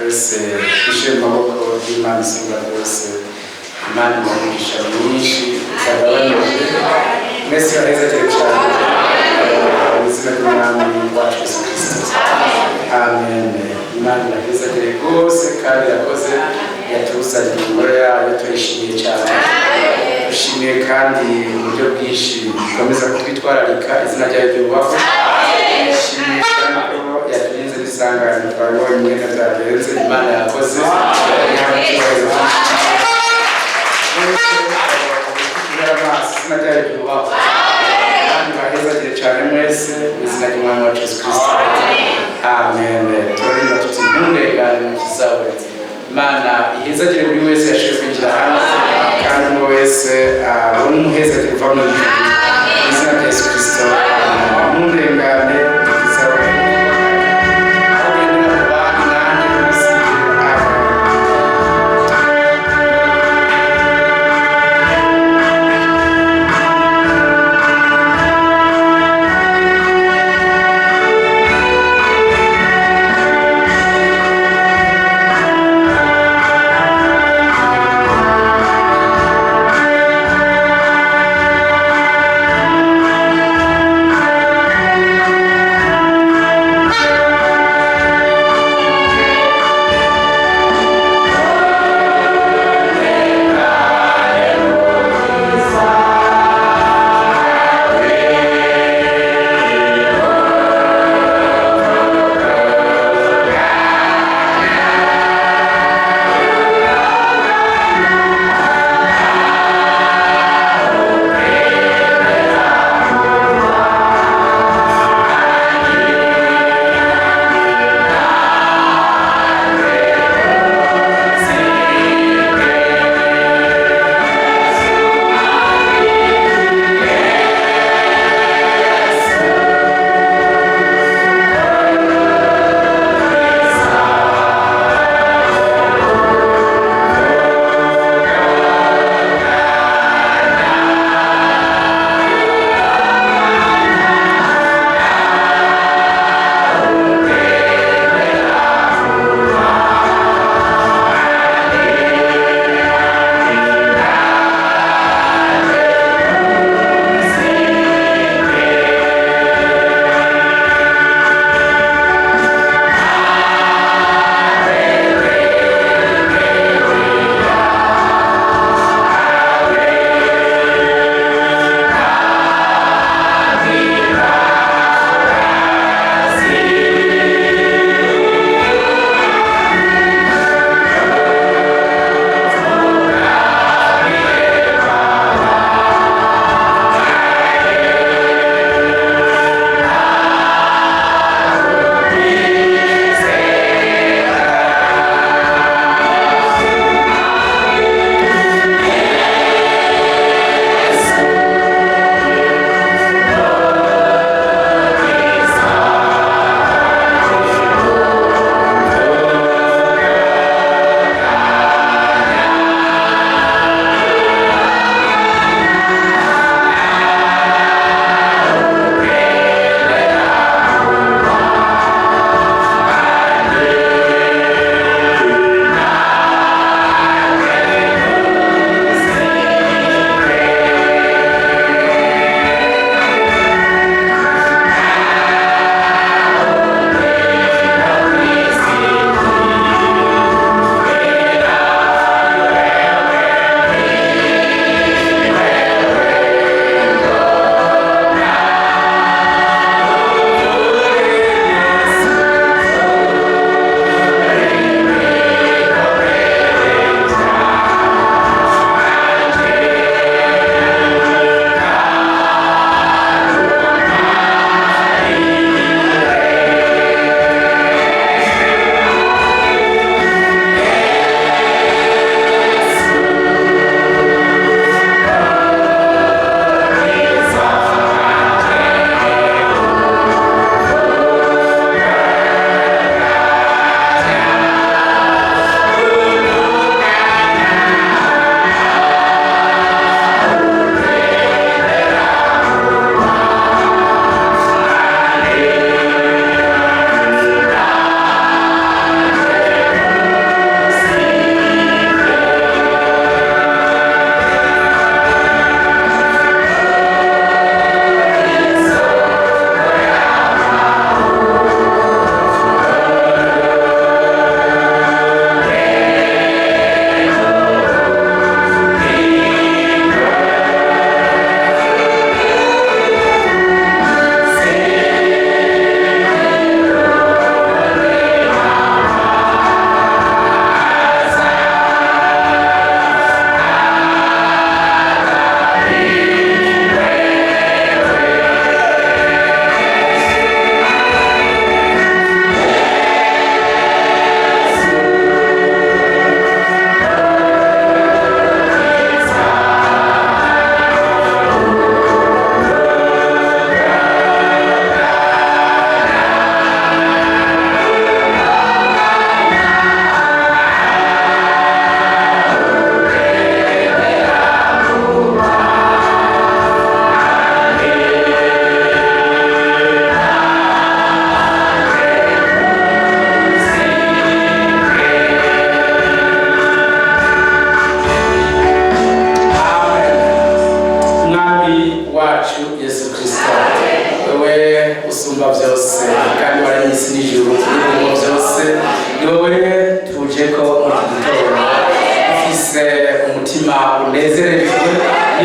Twese twishyire mu maboko y'Imana isumba byose. Imana imugisha myinshi itagabanije. Mwese bahezagire cyane mu izina ry'Umwami wacu Yesu Kristo, amen. Imana irahezagire rwose kandi yakoze yatuzanye mu ngoro yayo, turishimiye cyane. Dushimiye kandi uburyo bwinshi dukomeza kutwitwararika, izina ryayo ryubahwe. Dushimiye kandi ko yaturinze n'isanganya, twabonye ingene byagenze. Imana yakoze, ihabwa icyubahiro cyinshi. Amaso, izina ryayo ryubahwe kandi bahezagire cyane mwese mu izina ry'Umwami wacu Yesu Kristo, amen. Turarinda tuti ntundengane mukiza we. Imana ihezagire buri wese yashoboye kwinjira hano, kandi umwe wese abone umuhezagire uva mu ijuru mu izina rya Yesu Kristo, amen. Ntundengane mukiza we, aho ugendera mu bandi nanjye ntumusige, amen. Amen.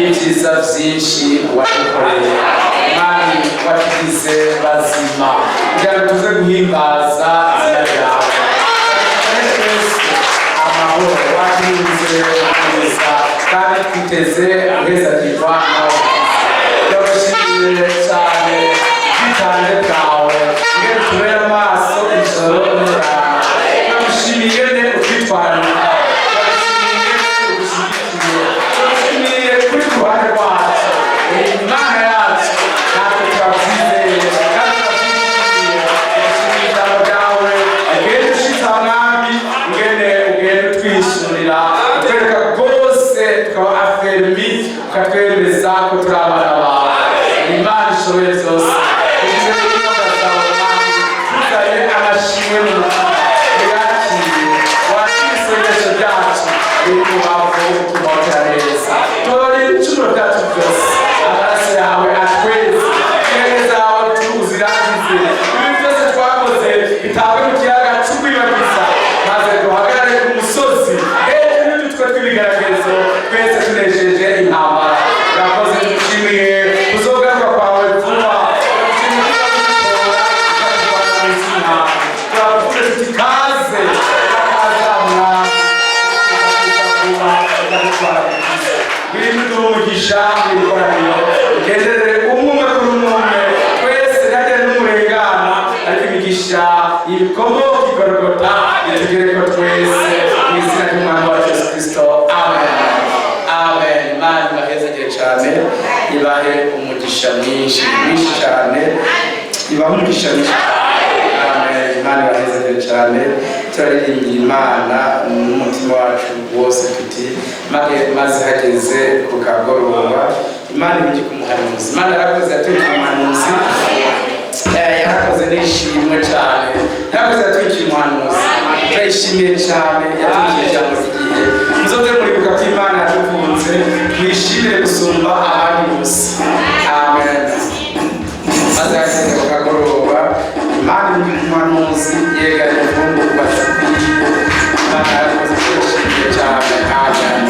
N'ibyiza byinshi wadukoreye, Mwami, watugize bazima kugira ngo tuze guhimbaza izina ryawe. Twese amahoro, waturinze neza kandi twiteze guhezagirwa nawe. Turagushimiye cyane ubwitange bwawe, ingene tubera amaso ijoro n'umuranga. Turagushimiye ingene utwitwararika. Turagushimiye ingene udushyigikiye. Turagushimiye kuri ku ruhande rwacu. Imana yacu, natwe turabyizeye kandi turabyishimiye. Turagushimiye ijambo ryawe ugenda ushitsa, Mwami, ingene ugenda utwishurira, utwereka rwose, tukaba affermis, ukatwemeza ko turi abana bawe. Imana ishoboye byose, ushyize inyonga zawe, Mwami, tuzanye amashimwe mu mutima. Uyakiriye, wakire isengesho ryacu riri kubavu, utumotera neza. Tubabarire ibicumuro byacu byose, amaraso yawe atweze, intege zawe tuzirangize, ibi byose twakoze bitabwe mu kiyaga cy'ukwibagiza, maze duhagarare ku musozi hejuru y'udutwe tw'ibigeragezo, twese tunesheje intambara. Urakoze, tugushimiye kuzogaruka kwawe vuba. Turagushimiye kuzadutora ukatuvana mu izina. Turakuvuze tuti kaze, kaza Mwami, vuba ukadutwara mu byiza. Ngwino uduhe umugisha mu ikoraniro, ugenderere umwe umwe kuri umwe umwe, twese ntihagire n'umurengana, ariko imigisha ibikomoka i Gorogota itugereko twese, mu izina ry'Umwami wacu Yesu Kristo, amen, amen. Imana ibahezagire cyane, ibahe umugisha mwinshi mwinshi cyane, ibahe umugisha mwinshi. Amen. Imana ibahezagire cyane. Turaririmbira Imana n'umutima wacu wose tuti maze hageze ku kagoroba Imana ibijye ku muhanuzi. Imana yarakoze, yatwikiye umuhanuzi. Yarakoze, nishimwe cyane. Yarakoze, yatwikiye umuhanuzi, turayishimiye cyane. Yatwikiye ijambo ry'igihe. Muzoze muribuka ko Imana yadukunze, mwishimire gusumba abandi bose. Amen. Maze hageze ku kagoroba Imana iri ku muhanuzi yegeranya imfungurwa zikwiye. Imana yarakoze, turayishimiye cyane. Amen.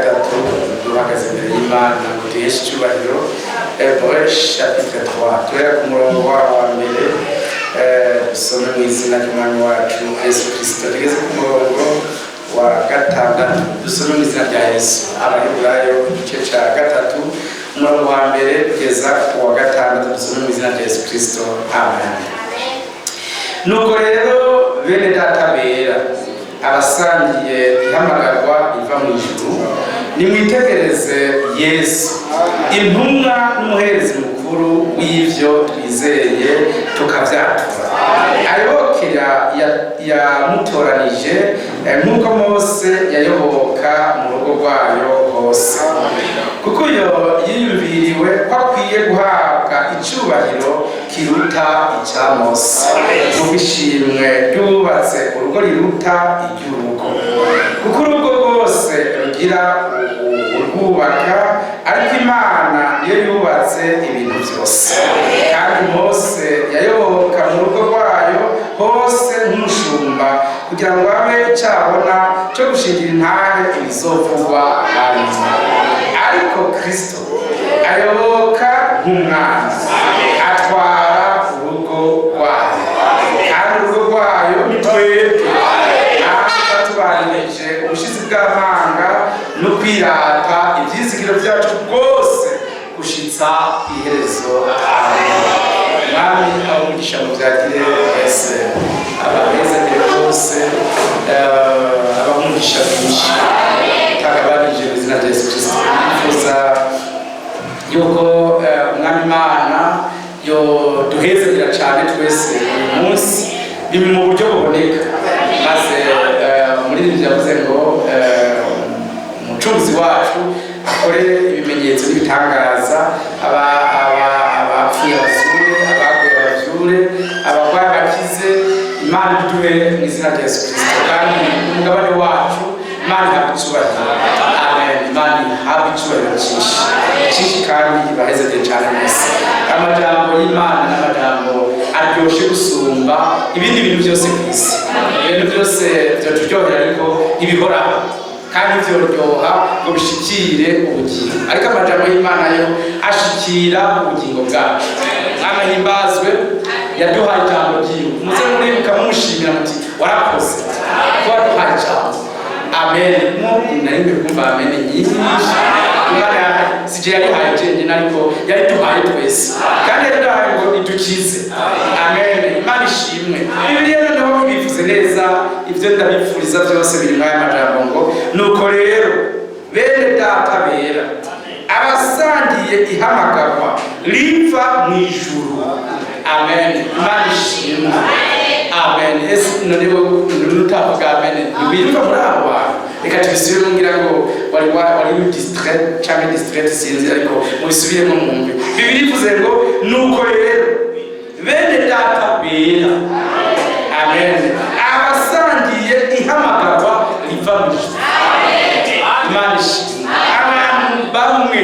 gatatu duhagaze imbere y'Imana ngo duheshe icyubahiro. Hébreux chapitre 3, turera ku murongo wawo wa mbere, dusome mu izina ry'Umwami wacu Yesu Kirisito. Tugeze ku murongo wa gatandatu, dusome mu izina rya Yesu. Abaheburayo igice cya gatatu, umurongo wa mbere kugeza ku wa gatandatu, dusome mu izina rya Yesu Kirisito. Amen. Nuko rero, bene Data bera, abasangiye ihamagarwa riva mu ijuru, nimwitegereze Yesu, intumwa n'umuherezi mukuru w'ivyo twizeye tukavyatura. Ayobokera yamutoranije, nk'uko Mose yayoboka mu rugo rwayo hose, kuko iyo yiyumviriwe ko akwiye guhabwa icubahiro kiruta icya Mose, kuko ishimwe ryubatse urugo riruta iry'urugo. Kuko urugo rwose rugira urwubaka, ariko Imana niyo yubatse ibintu byose. Kandi Mose yayoboka mu rugo rwayo hose nk'umushumba, kugira ngo abe icyabona cyo gushingira intahe ibizovugwa hanyuma. Ariko Kristo ayoboka nk'umwana, atwara urugo rwayo, kandi urugo rwayo ni twebwe, natwe tubanirije ubushizi bw'amanga no kwirata ibyizigiro byacu bwose gushitsa iherezo. Amen. Mwami abamugisha mu byagire wese, abahezagire bose, abamugisha byinshi tagabanije mu izina rya Yesu Kristo. Nifuza yuko Umwami Imana yo duhezagira cyane twese uyu munsi biri mu buryo buboneka. Maze umuririmbyi yavuze ngo Umucunguzi wacu akore ibimenyetso n'ibitangaza, abapfuye basure, abaguye bavyure, abarwayi bakize. Imana iduhe mu izina rya Yesu Kristo, kandi umugabane wacu Imana ihabwe icubahiro. Amen. Imana ihabwe icubahiro cyinshi cyinshi kandi ibahezagire cyane mwese. Amajambo y'Imana n'amajambo aryoshe gusumba ibindi bintu byose ku isi. Ibintu byose byoturyohera, ariko ntibihoraho kandi vyoryoha ngo bishikire ubugingo, ariko amajambo y'Imana yo ashikira ubugingo bwacu. Mwana himbazwe, yaduhaye ijambo ryiwe. Muze muribuka mumushimira muti: "Warakoze ko waduhaye ijambo." Amen. Mu nari nkwiye kumva amen nyinshi. Imana sije yarihaye jenyine, ariko yariduhaye twese, kandi yariduhaye ngo idukize. Amen. Imana ishimwe. Bibiliya noneho ibivuze neza. Ibyo ndabipfuriza byose biri muri aya majambo ngo: "Nuko rero, bene Data bera, abasangiye ihamagarwa riva mu ijuru." Amen. Imana ishimwe. Amen. Ese none wowe utavuga amen ntiwiyumva muri abo bantu? Reka tubisubiremo, ngira ngo wari distrait cyangwa distrait, sinzi, ariko mubisubiremo mwumve. Bibiliya ivuze ngo: "Nuko rero, bene Data bera." Amen. Abasangiye ihamagarwa riva mu ijuru. Imana ishimwe. Abantu bamwe,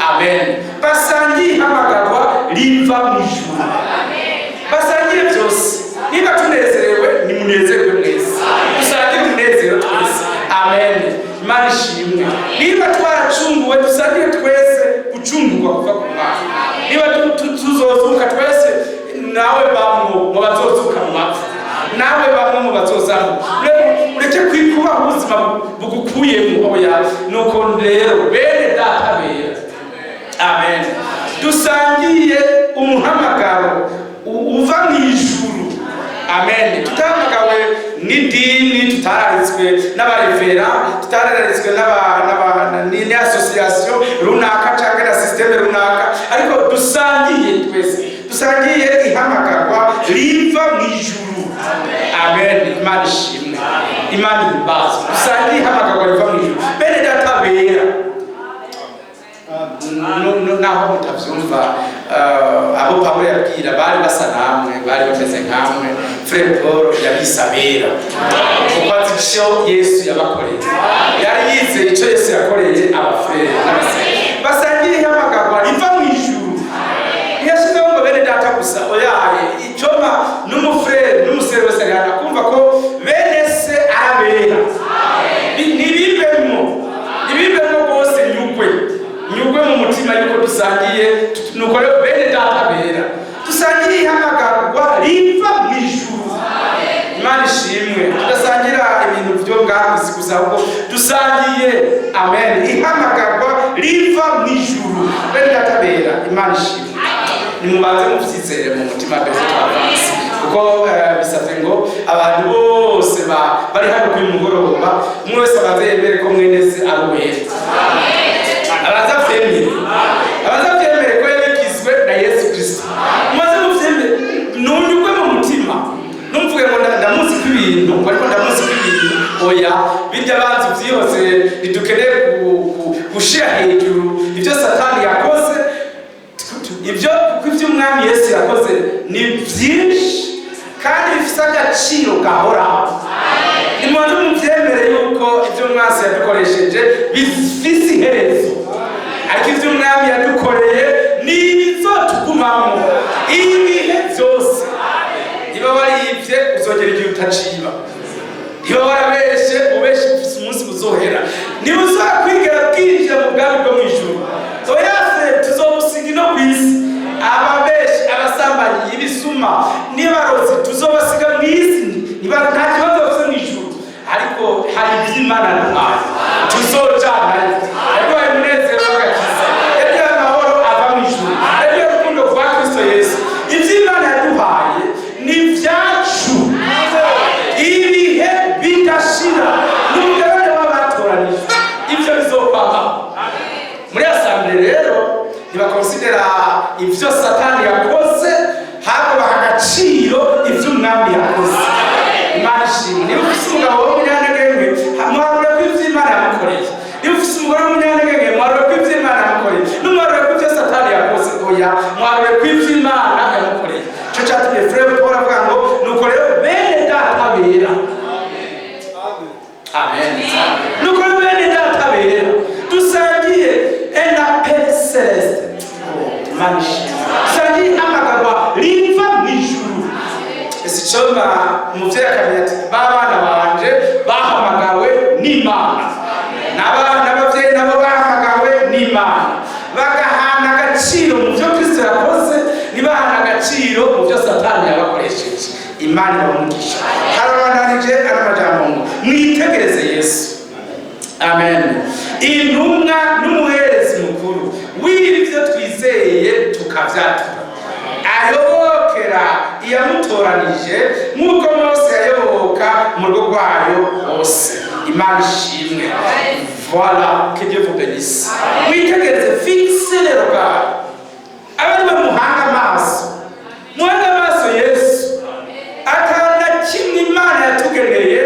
amen, basangiye ihamagarwa riva mu ijuru, basangiye byose. Niba tunezerewe, nimunezerwe mwese, dusangire umunezero twese. Amen. Imana ishimwe. Niba twaracunguwe, dusangire twese gucungurwa kuva ku Mana. Niba tuzozuka twese, nawe bamwo mu bazozuka mu bapfu, nawe bamwe mu bazozamo. Ureke kwikubaho ubuzima bugukuyemo. Oya. "Nuko rero, bene Data bera," amen, "dusangiye umuhamagaro uva mu ijuru." Amen. Tutahamagawe n'idini, tutararitswe n'abarevera, tutararitswe n'association runaka cyangwa na système runaka, ariko dusangiye twese, dusangiye ihamagarwa riva mu ijuru. Amen. Imana ishimwe, Imana ihimbazwe. Dusangiye ihamagarwa riva mu ijuru, bene Data bera. Naho mutavyumva, abo Pawulo yabwira bari basa namwe, bari bameze nkamwe. Frère Paul yabisabera kuko azi ico Yesu yabakoreye, yari yizeye ico Yesu yakoreye abafurere n'abasere. Basangiye ihamagarwa riva mu ijuru. Ntiyashyizeho ngo bene Data gusa, oyaye. Icoma n'umufurere n'umusere wese ari hano kumva ko bene se arabera. Ntibivemo, ntibivemo. Nyugwe mu mutima yuko dusangiye. Nuko rero, bene Data bera, dusangiye ihamagarwa riva mu ijuru. Imana ishimwe. Tudasangira ibintu byo ngaha isi gusa, ahubwo dusangiye, amen, ihamagarwa riva mu ijuru. Bene Data bera, Imana ishimwe. Nimubanze muvyizere mu mutima mbese twavanse, kuko bisabye ngo abantu bose bari hano kuri mugoroba, umwe wese abanze yemere ko mwene se ari uwera. Abanza avyemere ko yabigizwe na Yesu Kristo. Mumaze muvyemere, nunyugwe mu mutima. Numvuge ngo ndamuzi ko ibintu, ngo ariko ndamuzi ko ibintu. Oya, birya banzi vyihose. Ntidukeneye gushira hejuru ivyo Satani yakoze, ibyo, kuko ibyo Umwami Yesu yakoze ni byinshi kandi bifite agaciro gahoraho. Nimubanze mubyemere yuko ibyo umwasi yadukoresheje bifise iherezo, ariko ibyo Umwami yadukoreye ni ibizotugumamo ibihe byose. Niba waribye, uzogera igihe utaciba. Niba warabeshe, ubeshe ufise umunsi uzohera. Niba uzakwigera bwinjira mu bwami bwo mu ijuru, oya se, tuzobusiga ino ku isi. Ababeshi, abasambanyi, ibisuma nibarozi, tuzobasiga mu isi. Niba nta kibazo bafise mu ijuru, ariko hari iby'Imana duhaye tuzojanayo. Ariko hari umunezero w'agakiza, yaduhaye amahoro ava mu ijuru, yaduhaye urukundo rwa Kristo Yesu. Iby'Imana yaduhaye ni ibyacu ibihe bidashira, n'umugabane w'abatoranijwe. Ibyo bizokwamaho. Muri assemblée rero ntibakonsidera ibyo Satani yakoze, ahubwo baha agaciro ibyo Umwami yakoze. Imana ishimwe. Niba ufise umugabo w'umunyantege nke, muharure ko ibyo Imana yamukoreye. Niba ufise umugore w'umunyantege nke, muharure ko ibyo Imana yamukoreye. Numuharure ko ibyo Satani yakoze, oya, muharure ko ibyo Imana yamukoreye. Ico catumye Frère Paul avuga ngo: "Nuko rero, bene Data bera." Amen. Nuko rero, bene Data bera, dusangiye un appel céleste. Imana ishimwe. Dusangiye ihamagarwa riva mu ijuru. Ese icoma umuvyeyi akamenya ati: "Ba bana banje bahamagawe n'Imana," n'abavyeyi nabo bahamagawe n'Imana, bagahana agaciro mu byo Kristo yakoze, ntibahana agaciro mu byo Satani yabakoresheje. Imana ibamugisha. Harabandanije ano majambo ngo: "Mwitegereze Yesu," amen, "intumwa n'umuherezi mukuru w'ibyo twizeye tukavyatura, ayobokera iyamutoranije nk'uko Mose yayoboka mu rugo rwayo hose." Imana ishimwe. Voilà, que Dieu vous bénisse. Mwitegereze, fixe le regard. Abari bamuhanga amaso, muhanga amaso Yesu. Atana kimwe Imana yatugeneye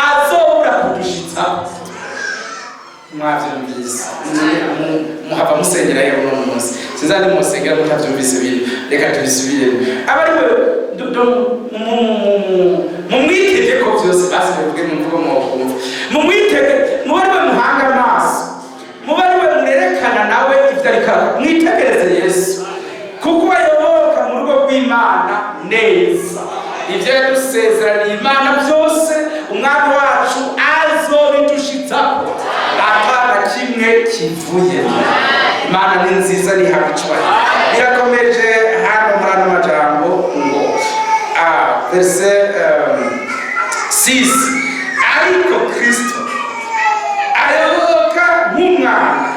azobura kudushitsa. Mwavyumvise? Muhava musengera yewe uno munsi. Sinzandi musengera mutavyumvise ibintu. Reka tubisubiremo. Abari we mumwitege ko vyose, basi bivuge mu mvugo mwokumva. Mumwitege, mube ari we muhanga amaso, mube ari we mwerekana nawe ivyo ariko arakora. Mwitegereze Yesu, kuko ayoboka mu rugo rw'Imana neza. Ivyo yadusezeraniye Imana byose, Umwami wacu azobidushitsako atana kimwe kivuye. Imana ni nziza, nihabwa icubahiro. Birakomeje hano muri ano majambo ngo verset 6: "Ariko Kristo ayoboka nk'umwana,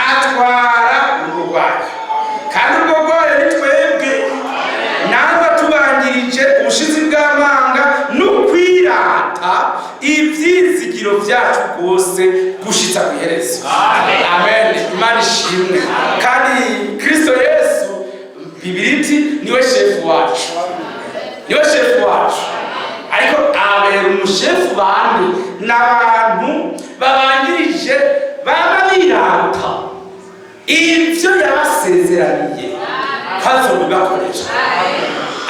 atwara urugo rwayo, kandi urugo rwayo ni twebwe, natwe tubanjirije ubushizi bw'amanga n'ukwirata ivyizigiro vyacu rwose gushitsa ku iherezo." Amen. Imana ishimwe. Kandi Kristo Yesu, Bibiri iti niwe shefu wacu, niwe shefu wacu. Ariko abera umushefu bande? N'abantu babangirije, baba birata ibyo yabasezeraniye kazobibakoresha.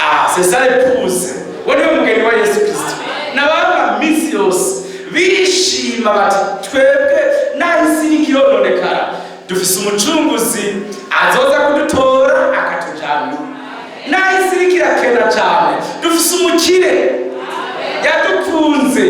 Ah, c'est ça l'épouse. Uwo niwe mugeni wa Yesu Kristo. N'ababa minsi yose bishima bati: "Twebwe naho isi iriko irononekara, dufise Umucunguzi azoza kudutora akatujana. Naho isi iriko irakena cane, dufise umukire yadukunze,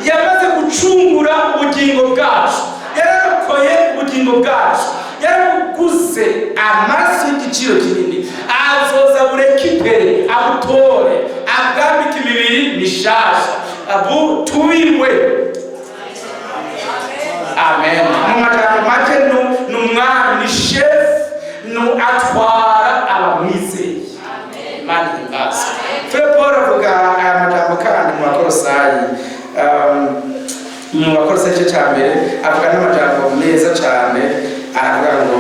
yamaze gucungura ubugingo bwacu, yararokoye ubugingo." N'ubugingo bwacu yarabuguze amaraso y'igiciro kinini. Azoza burekipere, abutore, abwambike imibiri mishasha, abu tubiwe. Amen. Mu magambo make, ni umwami, ni chef, ni atwara abamwizeye. Imana ihimbaze. Frère Paul avuga aya majambo kandi mu Bakorosayi, mu Bakorosayi igice cya mbere, avuga n'amajambo meza cyane. Aravuga ngo,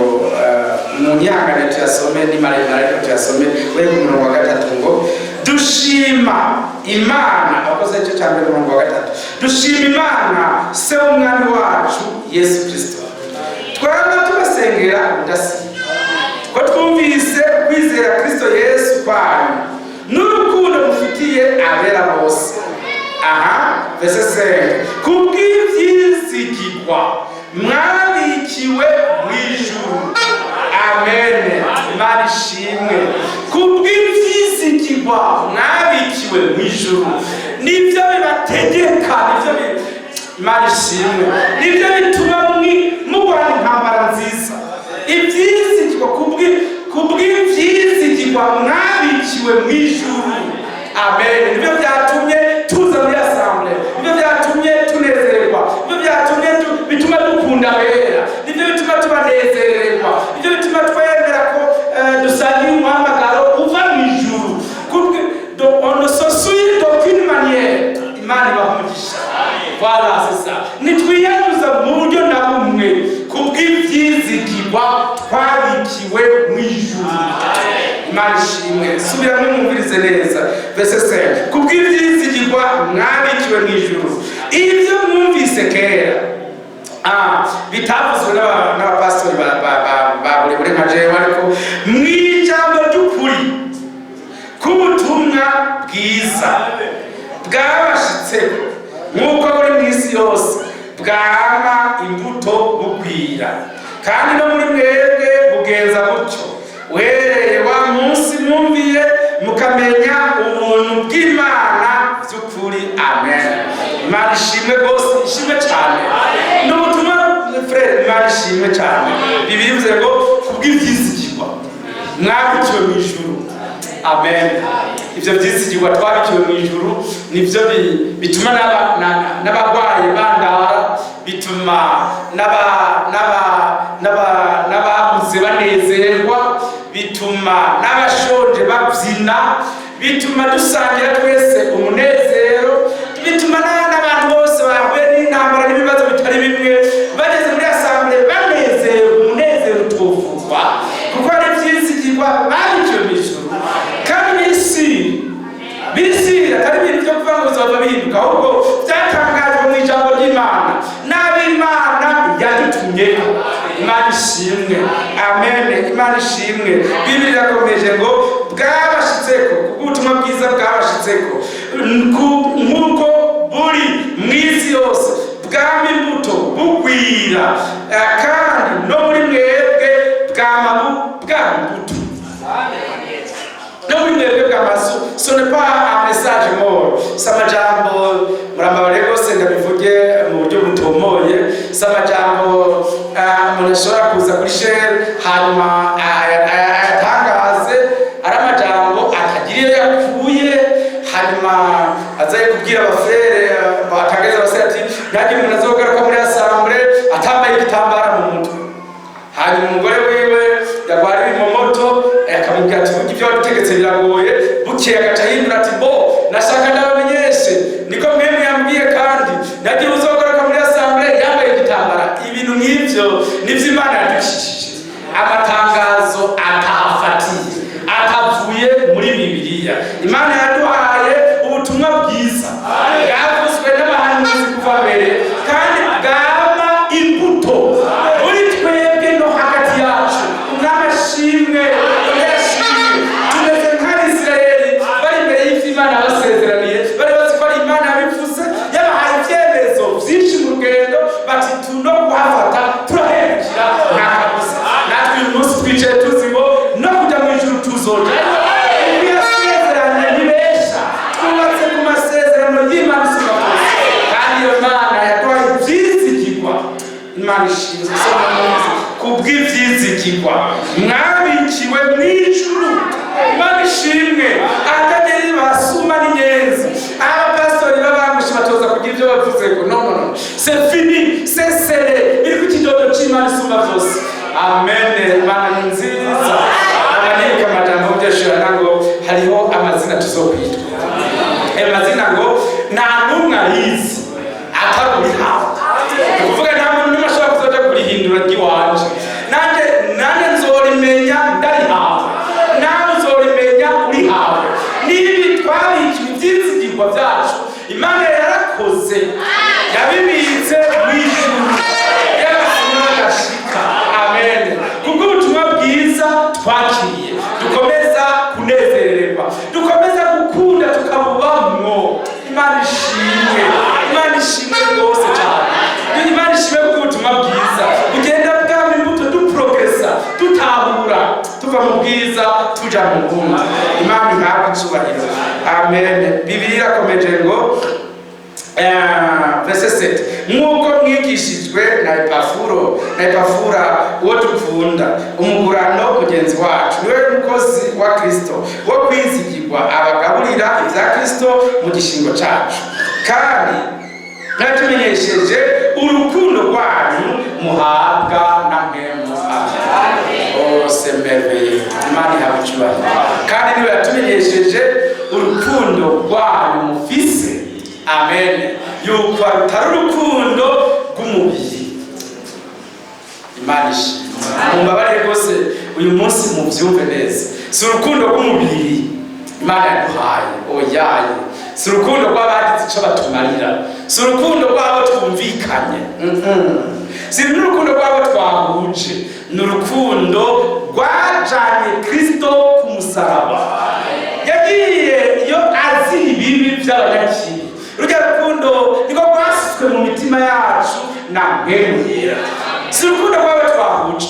mu nyangane tuyasome, ni maremare ariko tuyasome. We ku murongo wa 3 ngo: "Dushima Imana." Abakozi igice cya mbere, umurongo wa 3: "Dushima Imana, Se w'Umwami wacu Yesu Kirisito, twaba tubasengera ubudasiba, ko twumvise kwizera Kristo Yesu kwanyu n'urukundo mufitiye abera bose." Aha, verset 5: "Kubw'ibyizigirwa mwabikiwe mu ijuru." Amen. Imana ishimwe. Kubw'ibyizigirwa mwabikiwe mu ijuru, nibyo bibategeka, nibyo Imana ishimwe, nibyo bituma murwana intambara nziza. Ibyizigirwa, kubw'ibyizigirwa mwabikiwe mu ijuru. Amen. Nibyo byatumye tuza muri assemblée, nibyo byatumye tunezererwa, nibyo byatumye bituma dukunda abera, nibyo bituma tubanezererwa, nibyo bituma twemera ko dusangiye umuhamagaro uva mu ijuru. On ne se souille d'aucune manière. Imana ibaha umugisha. Voilà, c'est ça. Ntitwiyanduza mu buryo na bumwe kubw'ibyizigirwa twabikiwe mu ijuru. Imana ishimwe. Subiramo mwumvirize neza verset 5: "Kubw'ibyizigirwa mwabikiwe mu ijuru, ibyo mwumvise kera." Bitavuzwe n'abapasitori ba burebure nka jewe, ariko mu ijambo ry'ukuri k'ubutumwa bwiza bwabashitseko nk'uko buri mu isi yose, bwama imbuto bugwira, kandi no muri mwebwe bugenza butyo, uhereye wa munsi mwumviye mukamenya ubuntu bw'Imana by'ukuri. Amen. Imana ishimwe rwose, ishimwe cyane. Ni ubutumwa, frère. Imana ishimwe cyane. Bibiliya ivuze ngo kubw'ibyizigirwa mwabikiwe mu ijuru. Amen. Ibyo byizigirwa twabikiwe mu ijuru nibyo bituma n'abarwayi bandara, bituma n'ababuze banezerwa, bituma n'abashonje babyina, bituma dusangira twese umunezero, bituma n'abantu bose bahuye n'intambara n'ibibazo bitari bimwe bageze muri assemblée banezerewe, umunezero utuvugwa, kuko ari ibyizigirwa babikiwe mu ijuru. Kandi bisi bisi atari ibintu byo kuvuga ngo bizova bihinduka, ahubwo byatangajwe mu ijambo ry'Imana n'ab'Imana yadutumyeho. Imana ishimwe. Amen. Imana ishimwe. Bibiri irakomeje ngo bwabashitseko, kubw'ubutumwa bwiza bwabashitseko nk'uko buri mu isi yose, bwama imbuto bugwira, kandi no muri mwebwe bwama bwama imbuto, no muri mwebwe bw'amazu. Ce n'est pas un message mort. Si amajambo, murambabare rwose ndabivuge mu buryo butomoye, si amajambo umuntu ashobora kuza kuri chaire hanyuma ayatangaze, ari amajambo atagira iyo yakuye, hanyuma azaye kubwira abafrères, batangariza abasore ati: "Ntihagire umuntu azogaruka muri assemblée atambaye igitambara mu mutwe." Hanyuma umugore wiwe yagwara ibimomoto, akamubwira ati: "Burya ibyo wadutegetse biragoye." Bukeye agaca ahindura ati: "Bo nashaka ndabamenyeshe niko mwemwe yambwiye, kandi nagira uzogaruka muri assemblée yambaye igitambara." Ibintu nk'ivyo nivyo Imana yadukijije, amatangazo atahafatiye, atavuye muri Bibiliya. Imana yaduhaye ubutumwa bwiza bwavuzwe n'abahanuzi kuva mbere, kandi bwama imbuto muri twebwe no hagati yacu. Umwami ashimwe, ashimwe. Tumeze nk'Abisirayeli bari imbere y'ivyo Imana yabasezeraniye. Bari bazi ko ari Imana yabivuze, yabahaye ibyemezo byinshi mu rugendo, bati: "Tuno kuhafata, turahembukira nta kabuza." Natwe uyu munsi Ivyizigirwa mwabikiwe mw'ijuru. Imana ishimwe. Ahatagera basuma n'inyenzi, abapasitori b'abangushe batoza kugira ibyo bavuze ngo non, non, non, c'est fini, c'est scellé, biri ku kidodo c'Imana isumba vyose. Amen. Imana ni nziza. Abanika amajambo byashirana ngo hariho amazina tuzokwitwa. Ayo mazina ngo nta n'umwe ayizi atari urihawe. Ni ukuvuga nta muntu n'umwe ashobora kuzoja kurihindura ry'iwanje. Nanjye nzorimenya ndarihawe, nawe uzorimenya urihawe. Nibi twabikiwe ibyizigirwa byacu, Imana yarakoze, yabibitse mu ijuru y'abasuma. Amen. Kubw'ubutumwa bwiza twakiriye, dukomeza kunezererwa, dukomeza gukunda, tukabubamwo. Imana ishimwe, Imana ishimwe rwose cyane. Imana ishimwe kubw'ubutumwa bwiza bugenda bwama imbuto, duprogresa, dutahura, tuva mu bwiza tuja mu bundi. Imana ihabwe icyubahiro. Amen. Bibiliya irakomeje ngo verset 7: nk'uko mwigishijwe na Epafuro, na Epafura uwo dukunda, umugurano mugenzi wacu, niwe mukozi wa Kristo wo kwizigirwa, abagaburira ibya Kristo mu gishingo cacu, kandi mwatumenyesheje urukundo rwanyu muhabwa na Mpwemu. Amen. Oh, c'est merveilleux. Imana ihabwe icyubahiro. Kandi niwe yatumenyesheje urukundo rwanyu mufise. Amen. Yuko rutari urukundo rw'umubiri. Imana ishimwe. Mumbabarire rwose, uyu munsi mubyumve neza. Si urukundo rw'umubiri Imana yaduhaye, oyaye. Si urukundo rw'abagize icyo batumarira, si urukundo rw'abo twumvikanye. Si n'urukundo rw'abo twahuje. Ni urukundo rwajanye Kristo ku musaraba. Yagiye iyo azi ibibi by'abanyakibi. Rujya rukundo niko rwasitswe mu mitima yacu na Mpwemu Yera. Si urukundo rw'abo twahuje.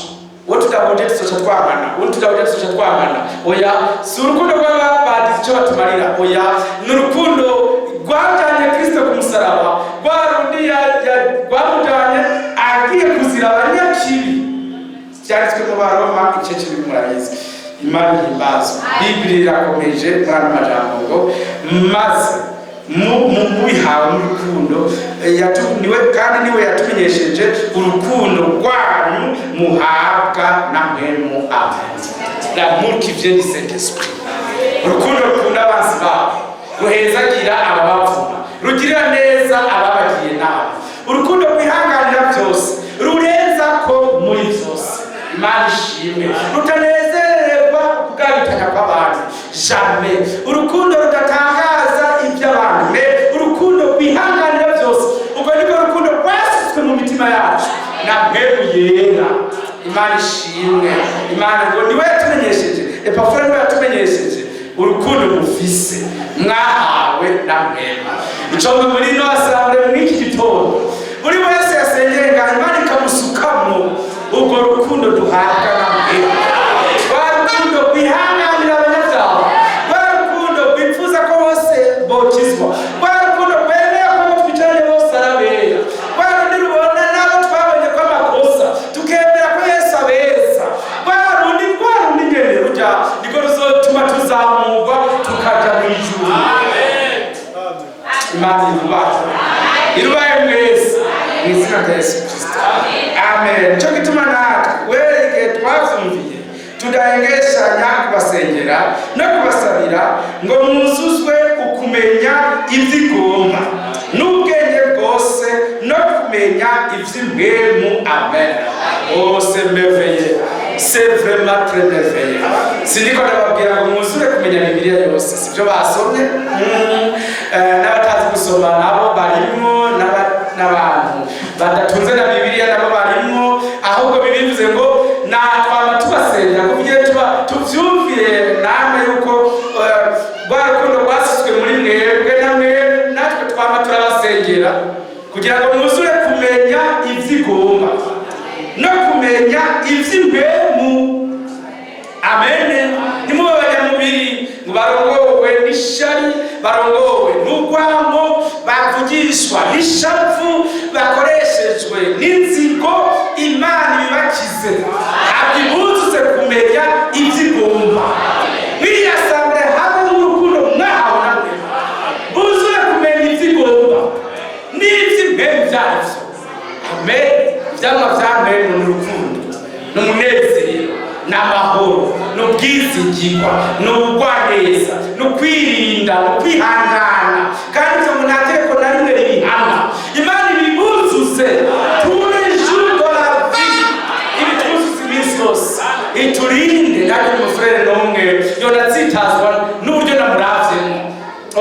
Uwo tudahuje tuzoca twangana, uwo tudahuje tuzoca twangana. Oya, si urukundo rw'abagize icyo batumarira. Oya, ni urukundo rwajyanye Kristo ku musaraba, rwa rundi rwamujyanye agiye kuzira abanyakibi. Byanditswe mu Baroma igice kiri, murabizi. Imana ihimbazwa. Bibiri irakomeje muri ano majambo ngo maze mubihawe n'urukundo niwe, kandi niwe yatumenyesheje urukundo rwanyu muhabwa na Mpwemu. Amen. L'amour qui vient du Saint Esprit, urukundo rukunda abansi babo, ruhezagira ababavuma, rugirira neza ababagiye nabi, urukundo rwihanganira byose, rurenza ko muri byose. Imana ishimwe. Rutanezererwa kugabitanya kw'abantu, jamais. Urukundo rudatangaza iby'abantu, mais urukundo rwihanganira byose. Ubwo nibwo rukundo rwasitswe mu mitima yacu na Mpwemu Yera. Imana ishimwe. Imana ngo niwe yatumenyesheje, Epafura niwe yatumenyesheje urukundo mufise mwahawe na Mpwemu. Ico muri ino assemblée mw'iki gitondo, buri wese yasengeye ngaha, Imana ikamusukamwo urwo rukundo duhabwa na Mpwemu, rwa rukundo rwihanganira abanyabyaha, rwa rukundo rwifuza ko bose bokizwa, rwa rukundo rwemera ko abo twicaranye bose arabera, rwa rundi rubona n'abo twabonye ko amakosa tukemera ko Yesu abeza, rwa rundi nyene rujya niko ruzotuma tuzamurwa tukaja mu ijuru. Imana irubahe, irubahe mwese mu izina rya Yesu Kristo. Amen. Cyo gituma natwe wera igihe twavyumviye tudahengeshanya kubasengera no kubasabira ngo mwuzuzwe ukumenya ivy'igomba n'ubwenge bwose no kumenya ivy'impwemu. Amen. Oh, c'est merveilleux, c'est vraiment très merveilleux. Siniko ndababwira ngo mwuzure kumenya Bibiliya yose, sibyo basomye. N'abatazi gusoma nabo barimwo, n'abantu badatunze na Bibiliya nabo barimwo. Ahubwo bibivuze ngo natwama tubasengera kugira tuba tuvyumvire namwe yuko rwa rukundo rwasizwe muri mwebwe namwe, natwe twama turabasengera kugira ngo mwuzure kumenya ivy'igomba no kumenya ivy'impwemu. Amen. Ntimube abanyamubiri ngo barongowe n'ishari, barongowe n'urwango, bavugishwa n'ishavu, bakoreshejwe n'inzigo. Imana ibibakize. Habwa. N'umunezero, n'amahoro, n'ubwizigirwa, n'ubugwaneza, n'ukwirinda, n'ukwihangana. Kandi ibyo ngo nta tegeko na rimwe ribihana. Imana ibibuzuze tous les jours de la vie, ibitwuzuze iminsi yose, iturinde. Nanjye umufurere n'umwe yonatsitazwa n'uburyo namuravyemo.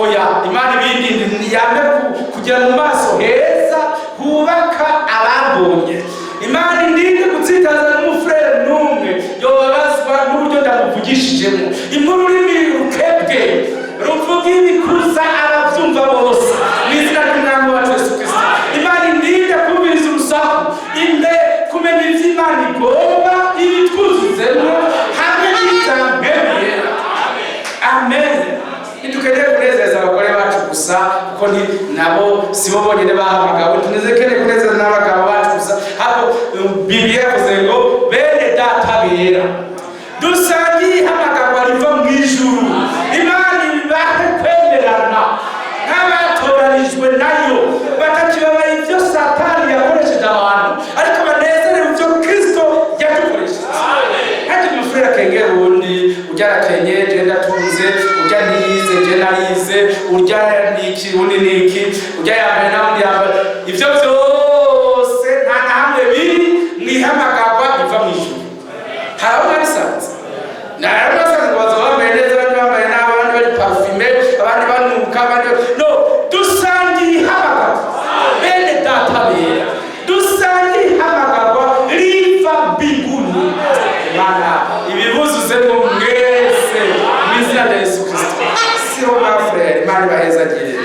Oya, Imana ibindinde, yambe kugira mu maso heza hubaka abambonye. Imana indinde gutsitaza n'umufurere n'umwe yobabazwa n'uburyo ndamuvugishijemo. Imururimi rukebwe ruvuga ibikuza abavyumva bose, mu izina ry'Umwami wacu Yesu Kristo. Imana indinde kumviriza urusaku, inde kumenya ivyo Imana igomba, ibitwuzuzemo hamwe n'ivya Mpwemu Yera. Amen. Ntidukeneye kunezeza abagore bacu gusa, kuko ni nabo, sibo bonyine bahamagawe. Tunezekeneye kunezeza n'abagabo bacu gusa. Ahubwo Bibiliya yavuze ngo bene data bera dusangiye ihamagarwa riva mu ijuru, Imana ibahe kwemerana nk'abatoranijwe nayo, batakibabaye ibyo Satani yakoresheje abantu, ariko banezerewe ibyo Kristo yadukoresheje. Kandi umufurere akengera uwundi, urya arakenye, je ndatunze, urya ntiyize, je narize, urya niki, undi niki, urya yambaye nawundi yambaye, ivyo vyose nta na hamwe biri mwihamagarwa riva mu ijuru. Hari aho mwabisanze? Hari aho ngo baza bambaye neza, abandi bambaye nabi, abandi bari parfumé, abandi banuka, abandi no. Dusangiye ihamagarwa, bene data bera, dusangiye ihamagarwa riva mbinguni. Imana ibibuzuzemo mwese mu izina rya Yesu Kristo. Siro frère, Imana ibahezagire.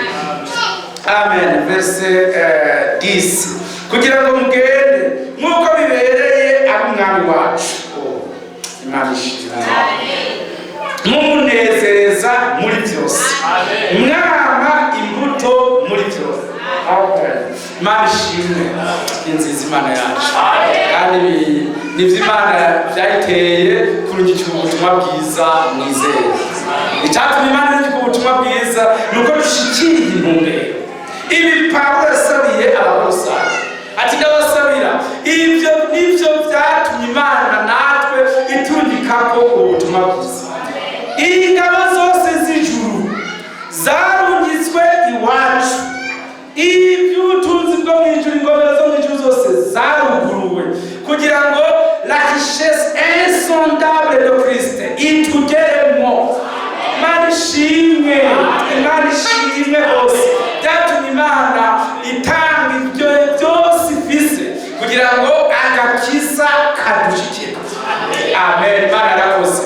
Amen. Verset 10: kugira ngo mugende nk'uko bibereye ab'Umwami wacu. Oh, Imana ishimwe. Mumunezereza muri byose, mwama imbuto muri byose. Amen. Imana ishimwe, ni nziza Imana yacu. Kandi nivyo Imana byayiteye kurungikira ubutumwa bwiza mwizeye. Icyatumye Imana irungika ubutumwa bwiza ni uko dushikiriye intumbero. Ibi Pawulo yasabiye Abakolosayi, ati ndabasabira ibyo, nibyo byatumye Imana natwe itungikako ubutumwa bwiza. Ingabo zose z'ijuru zarungitswe iwacu, iby'ubutunzi bwo mu ijuru, ingomero zo mu ijuru zose zaruguruwe kugira ngo la richesse insondable de Christ itugeremo. Imana ishimwe, Imana ishimwe hose. Byatumye Imana itanga ibyo byose ifise kugira ngo agakiza kadushikire. Amen. Imana yarakoze.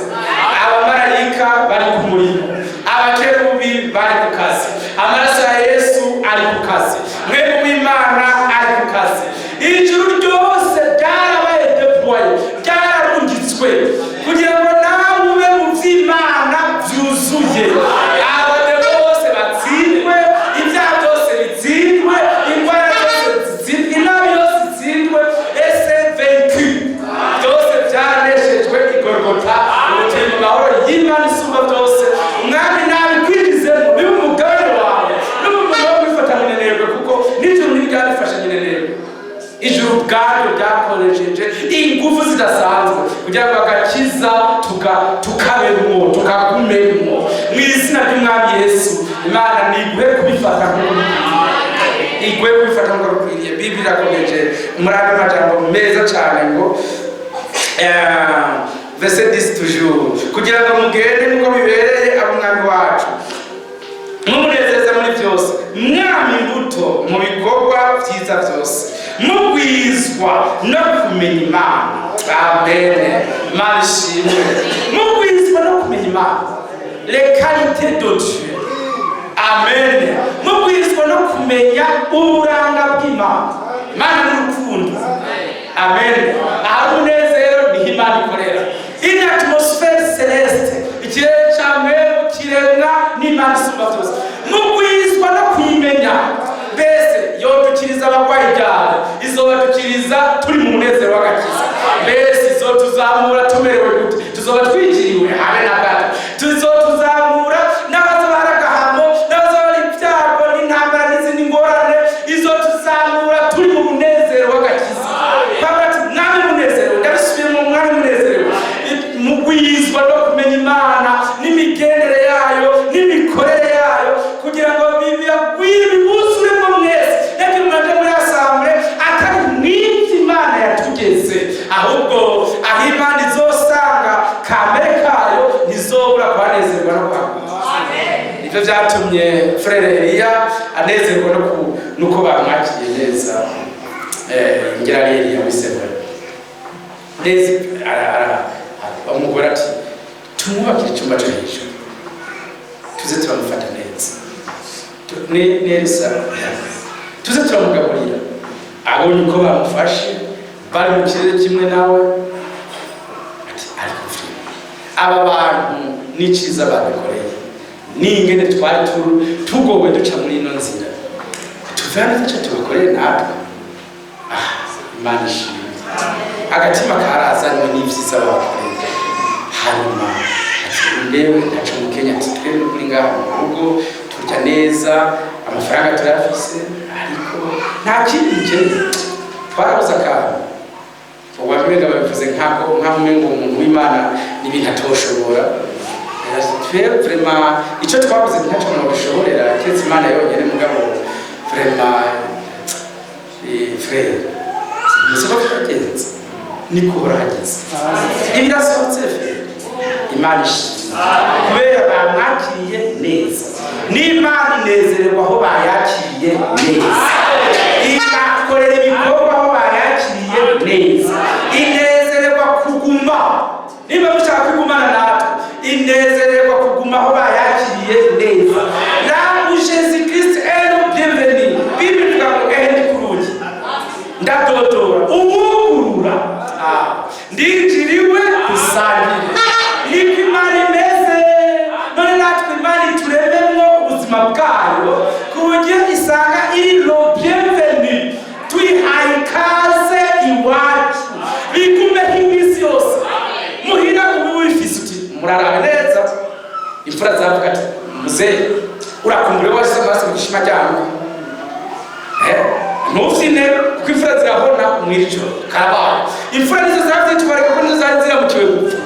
Abamarayika bari ku murimo, abakerubi bari ku kazi, amaraso ya Yesu ari ku kazi, Mpwemu w'Imana ari ku kazi. Ijuru ryose ryarabaye déployé, ryararungitswe kugira ngo nawe ube mu by'Imana byuzuye, abademo bose batsindwe, ibyaha byose bitsindwe, indwara zose zitsindwe, inabi yose itsindwe. Ese vaincu byose byaraneshejwe i Golgota. Ubu turi mu mahoro y'Imana isumba byose. Umwami nabikwinjizemo, bibe umugabane wawe n'umuntu wo kwifata minenebwe, kuko n'ijuru ntiryabifashe minenebwe. Ijuru ubwaryo ryakoresheje ingufu zidasanzwe kugira ngo agakiza tukabemwo, tukagumemwo, mu izina ry'Umwami Yesu. Imana niguhe kubifata nk'uko bikwiriye, iguhe kubifata nk'uko bikwiriye. Bibiri irakomeje muri ayo majambo meza cyane ngo verset 10 toujours: kugira ngo mugende nk'uko bibereye ab'Umwami wacu, mumunezeza muri byose, mwama imbuto mu bikorwa byiza byose, mugwizwa no kumenya Imana. Amen. Imana ishimwe. Mugwizwa no kumenya Imana, les qualités de Dieu. Amen. Mugwizwa no kumenya uburanga bw'Imana. Imana ni urukundo. Amen. Ahari umunezero niho Imana ikorera. Une atmosphère céleste, ikirere ca mpwemu kiremwa n'Imana isumba byose. Mugwizwa no kuyimenya. Mbese yodukiriza abarwayi ryabo? Izobadukiriza turi mu munezero w'agakiza. Mbese izotuzamura tumerewe gute? Tuzoba twinjiriwe? Habe na gato. Tuzotuzamura n'abazoba hari agahamo, n'abazoba hari ibyago n'intambara n'izindi ngorane. Izotuzamura turi mu munezero w'agakiza. Pawulo ati mwami munezero, ndabisubiye mu. Byatumye Frère Eliya anezerwa no nuko bamwakiriye neza. Ngira ari Eliya wisebwe neza. Umugore ati: "Tumwubakire icyumba cyo hejuru, tuze turamufata neza." Ni Elisa, tuze turamugaburira. Abonye uko bamufashe, bari mu kirere kimwe nawe, ati: "Ariko vraiment, aba bantu n'icyiza badukoreye n'ingene twari tugowe duca muri ino nzira, tuve hano icyo tubakoreye natwe." Ah, Imana ishimwe! Agatima karazanywe n'ibyiza babakoreye. Hanyuma ati: "Mbewe ntaco mukenya." Ati: "Twebwe kuri ngaha mu rugo turya neza, amafaranga turayafise, ariko nta kindi nkeneye, twarabuze akantu." Uwamenga babivuze nk'ako nk'aho umengo umuntu w'Imana n'ibintu atoshobora. Twe vraiment icyo twabuze ntacyo mwabishoborera keretse Imana yonyine. Mugabo vraiment, frère, siko byagenze, niko hageze, ibirasohotse. Frère, Imana ishimwe kubera bamwakiriye neza, n'Imana inezererwa aho bayakiriye neza, igakorera ibikorwa aho bayakiriye neza, inezererwa kuguma. Niba mushaka kwigumana natwe, inezererwa kuguma aho bayakiriye neza. Là où Jésus Christ est le bienvenu. Bible ivuga ngo: "Ehe, ndi ku rugi ndadodora, uwugurura, ndinjira iwe dusangire." Niko Imana imeze. None natwe Imana iturememwo ubuzima bwayo ku buryo isanga iri le bienvenu. Tuyihaye ikaze iwacu, bigumeho iminsi yose. Muhira ubu wifise uti: "Murarabe neza." Imfura zavuga ati: "Muzehe, urakumbure washyize amaraso mu gishima cyangu, ntufyine," kuko imfura zirabona mw'iri joro. Karabaye, imfura nizo zavyitwarika kuko nizo zari ziramukiwe gupfa.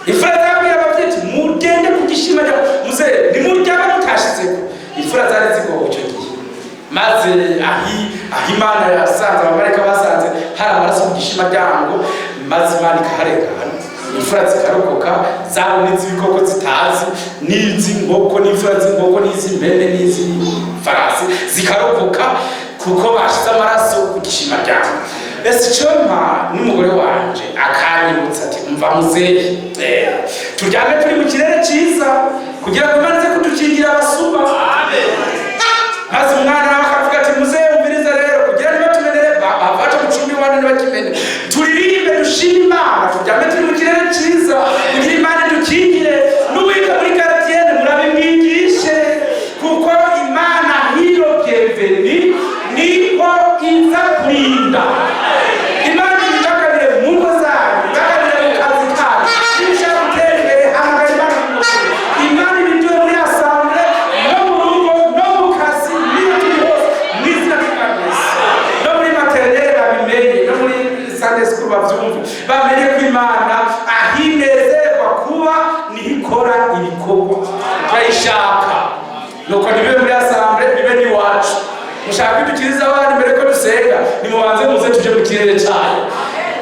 Imfura zabwira abavyeyi ati: "Mugende ku gishima cya muzehe, nimuryame mutashizeko." Imfura zari zigowe ico gihe. Maze aho Imana yasanze abamarayika, basanze hari amaraso ku gishima ryango, maze Imana ikaharengana, imfura zikarokoka. Zabona iz'ibikoko zitazi, n'iz'inkoko, n'imfura z'inkoko, n'iz'impene, n'iz'ifarasi zikarokoka kuko bashize amaraso ku gishima ryango. Ese icompa n'umugore wanje akanyibutsa ati: "Umva muzehe, turyame turi mu kirere cyiza kugira ngo Imana ize kudukingira abasuma." Maze umwana nawe akavuga ati: "Muzehe, umvirize rero, kugira ntibatumenere, bavace mu cumbi iwanyu ntibakimene, turirimbe dushime Imana, turyame turi mu kirere cyiza kugira Imana idukingire. N'uwiga muri gardienne murabimwigishe, kuko Imana hiro bienvenue niho iza kurinda." Imana ibibagarire mu ngo zanyu, ibagarire mu kazi kanyu. Niba ushaka gutera imbere, hamagara Imana mu ngo. Imana ibiduhe muri assemblée, no mu rugo, no mu kazi, niyo turi hose, mu izina ry'Umwami Yesu. No muri maternelle babimenye, no muri Sunday school bavyumve, bamenye ko Imana aho inezerwa kuba niho ikora ibikorwa. Turayishaka, nuko ntibibe muri assemblée, bibe n'iwacu. Mushaka kwidukiriza abana imbere ko dusenga, nimubanze muze tuje mu kirere cyayo.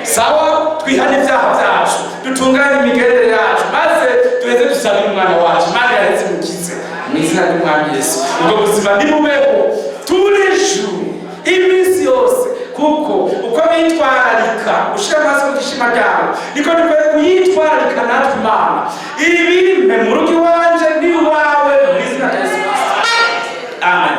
Sawa, twihane ibyaha byacu, dutunganye imigendere yacu, maze duheze dusabire umwana wacu. Imana yaheze imukize mu izina ry'Umwami Yesu. Ubwo buzima nibubeho turishu iminsi yose, kuko uko bitwararika gushira amaso ku gishima ryawe, niko dukwiye kuyitwararika natwe. Imana ibimpe mu rugo iwanje n'iwawe mu izina rya Yesu Kristo, amen.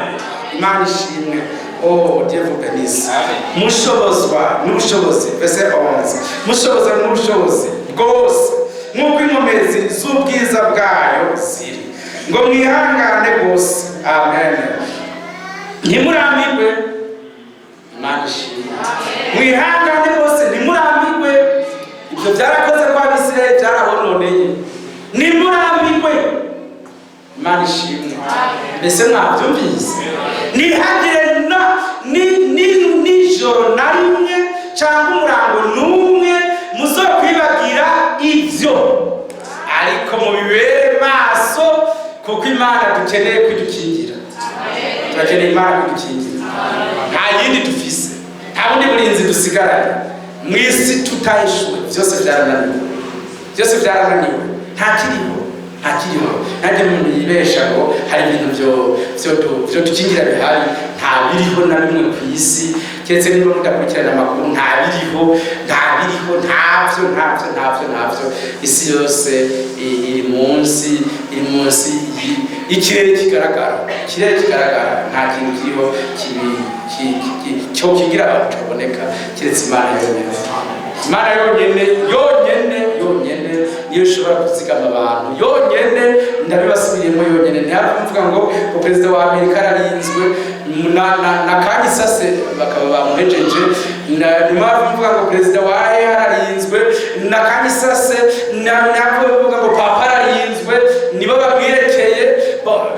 Imana ishimwe. Oh, Dieu vous bénisse. Mushobozwa n'ubushobozi, verset 11, mushobozwa n'ubushobozi bwose nk'uko inkomezi z'ubwiza bwayo ziri, ngo mwihangane rwose, amen, ntimurambirwe. Imana ishimwe! Mwihangane rwose, ntimurambirwe. Ibyo byarakoze kwa Bisirayeli, byarabononeye. Ntimurambirwe. Imana ishimwe! Mbese mwabyumvise? Ntihagire na nijoro na rimwe cyangwa umurango n'umwe muzokwibagira ibyo, ariko mubibere maso, kuko Imana dukeneye kwidukingira. Turakeneye Imana kwidukingira, nta yindi dufise, nta bundi burinzi dusigaranye mu isi. Tutayishuwe, byose byarananiwe, byose byarananiwe, nta kiriho. Ntakiriho. Nanjye umuntu yibesha ngo hari ibintu vyo dukingira bihari, nta biriho na bimwe ku isi, keretse niba mudakurikirana amakuru. Nta biriho, nta biriho, ntavyo, ntavyo, ntavyo, ntavyo. Isi yose iri munsi y'ikirere kigaragara. Ikirere kigaragara, nta kintu kiriho cyo kingira abantu coboneka, keretse Imana yonyene. Imana yonyene, yonyene, yonyene niyo ishobora kuzigama abantu yonyene. Ndabibasubiriyemo, yonyene. Ntihave mvuga ngo perezida wa Amerika ararinzwe na kagisase bakaba bamuhejeje. Ntimwave mvuga ngo perezida wa he ararinzwe na kagisase. Ntihave mvuga ngo papa ararinzwe, nibo bamwirekeye.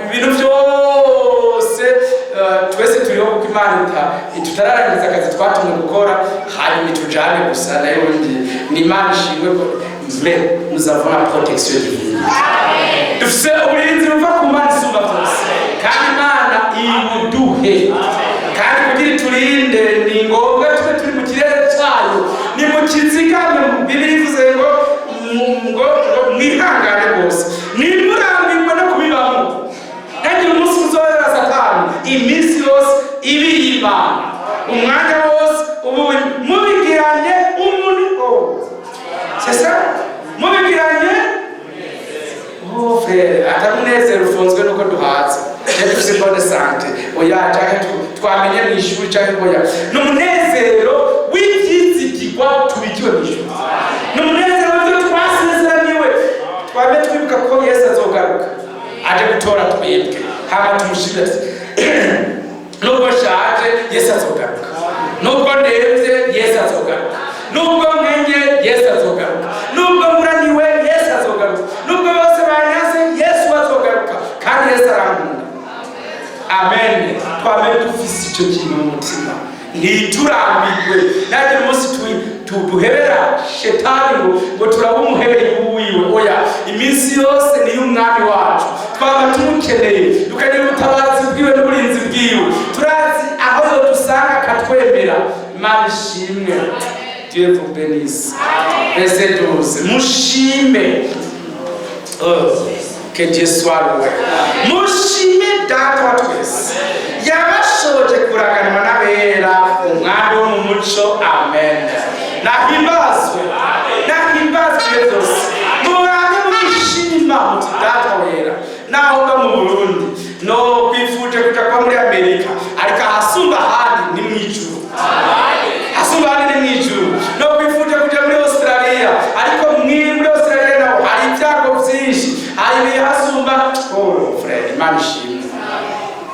Ibintu byose, twese turiho kuko Imana tutararangiza akazi twatumwe gukora, hanyuma itujane gusa. Nayo ubundi ni Imana ishimwe ko mais nous avons la protection divine. Dufise uburinzi buva ku Mana isumba byose, kandi Imana ibuduhe. Kandi kugira iturinde ni ngombwa tube turi mu kirere cyayo. Ni mu kizigame. Bibiliya ivuze ngo mwihangane rwose, ntimurambirwe no kubibamo. Kandi umunsi uzohera Satani, iminsi yose ibi y'Imana, umwanya wose ubu mubigiranye umuni. Oh, c'est ça, mubigiranye. Oh frère, atamunezero ufunzwe nuko duhaze cyangwa dufise bonne santé, oya, canke twamenye mu ishuri, canke oya. Ni umunezero w'ivyizigirwa tubikiwe mu ishuri, ni umunezero w'ivyo twasezeraniwe. Twame twibuka ko Yesu azogaruka aje gutora twebwe, hama tumushimire ati: "Nubwo nshaje, Yesu azogaruka. Nubwo ndemvye, Yesu azogaruka. Nubwo nkenye, Yesu azogaruka. Nubwo muraniwe, Yesu azogaruka. Nubwo bose banyanse, Yesu azogaruka, kandi Yesu arankunda." Amen. Twame dufise ico kintu mu mutima, ntiturambirwe. Nanjye umunsi duhebera shetani ngo turaba umuheberi wiwe, oya. Iminsi yose niyo umwami wacu, twaba tumukeneye, tukagira ubutabazi bwiwe n'uburinzi bwiwe. Turazi aho yodusanga akatwemera. Imana ishimwe. Dieu vous bénisse. Verset 12: mushime. Oh, que Dieu soit loué. Mushime Data wa twese yabashoboje kuraganwa n'abera umwami wo mu muco. Amen. Nahimbazwe, nahimbazwe byose. Murabe mubishima muti: "Data wera, naho mba mu Burundi, no kwifuje kuja kuba muri Amerika, ariko ahasumba ahandi ni mw'ijuru, hasumba ahandi ni mw'ijuru. No kwifuje kuja muri Australia, ariko muri Australia naho hari ibyago byinshi, hari ibihasumba." Oh frère, Imana ishimwe.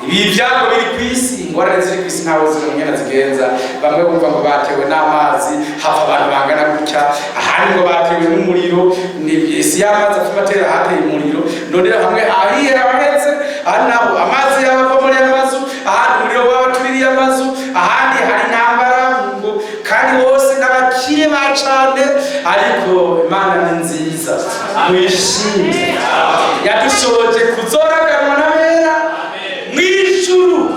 Ibi byago biri ku isi, ingorane ziri ku isi, ntawe zimwe zigenza. Bamwe bumva ngo batewe n'amazi, hapfa abantu bangana gutya, ahandi ngo batewe n'umuriro. Ni isi y'amazi afite atera, hateye umuriro. None hamwe ahiye abahetse, ahandi naho amazi yabava muri amazu, ahandi umuriro wabatuririye amazu, ahandi hari intambara ngo, kandi bose n'abakire ba cane. Ariko Imana ni nziza, mwishime. Yadushoboje kuzoraganwa n'abera mw'ijuru,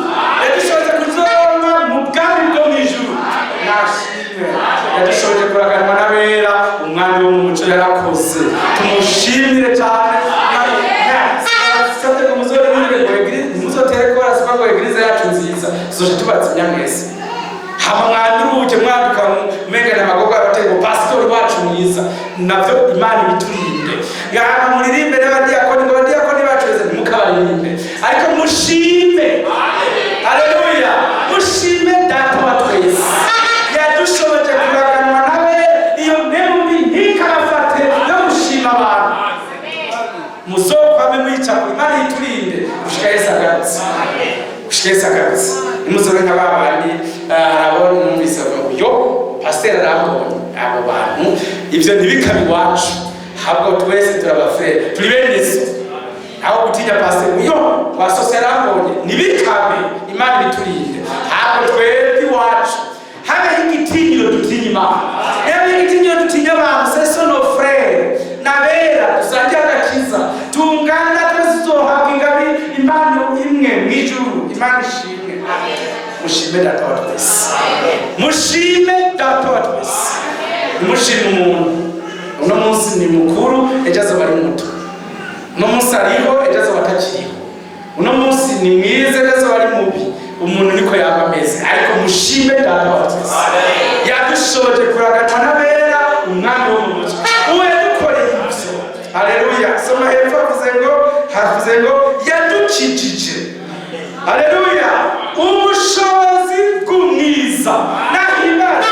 yadushoboje kuzoma mu bwami bwo mw'ijuru. Nashimwe. Yadushoboje kuraganwa n'abera, umwami wo mu muco. Yarakoze, tumushimire cyane. Sabye ngo muzoririmbe ngo ntimuzotere korasi ngo église yacu nziza, tuzoca tubatsimya mwese. Hama mwanduruke mwaduka umenga n'amagogo abateye ngo pasitori wacu mwiza. Navyo Imana ibiturinde. Hama muririmbe n'abadiyakoni ngo abadiyakoni bacu beza, ntimukabaririmbe, ariko mushime. Haleluya. Mushime Data wa twese yadushoboje kuraganwa nawe. Iyo mpemu mbi ntikabafate yo gushima abantu. Muzokwame mwicakura. Imana yiturinde gushika Yesu agarutse, gushika Yesu agarutse. Nimuzobe nka babandi harabo numvise bavuga ngo: "Yo, pasiteri arambonye." Abo bantu, ibyo ntibikabe iwacu. Ahubwo twese turabafere, turi bene so. Aho gutinya pasiteri, yo wasose yarambonye, ntibikabe. Imana ibiturinde. Ntabwo twebwe iwacu habeho igitinyiro dutinya Imana, habeho igitinyiro dutinya abantu. Ce sont nos frères, n'abera dusangiye agakiza, tungana twese, tuzohabwa ingabire, impano imwe mw'ijuru. Imana ishimwe. Mushime Data wa twese, mushime Data wa twese. Ntimushime umuntu. Uno munsi ni mukuru, ejo azoba ari muto. Uno munsi ariho, ejo azoba atakiriho. Uno munsi ni mwiza, ejo azoba ari mubi. Umuntu niko yaba ameze. Ariko mushime Data wa twese yadushoboje kuraganwa n'abera, Umwami wo mu mucyo, uwo yadukoreye ibyo. Haleluya! Soma hepfo, havuze ngo, havuze ngo yadukijije, haleluya, ubushobozi bw'umwiza. Nahimbazwe,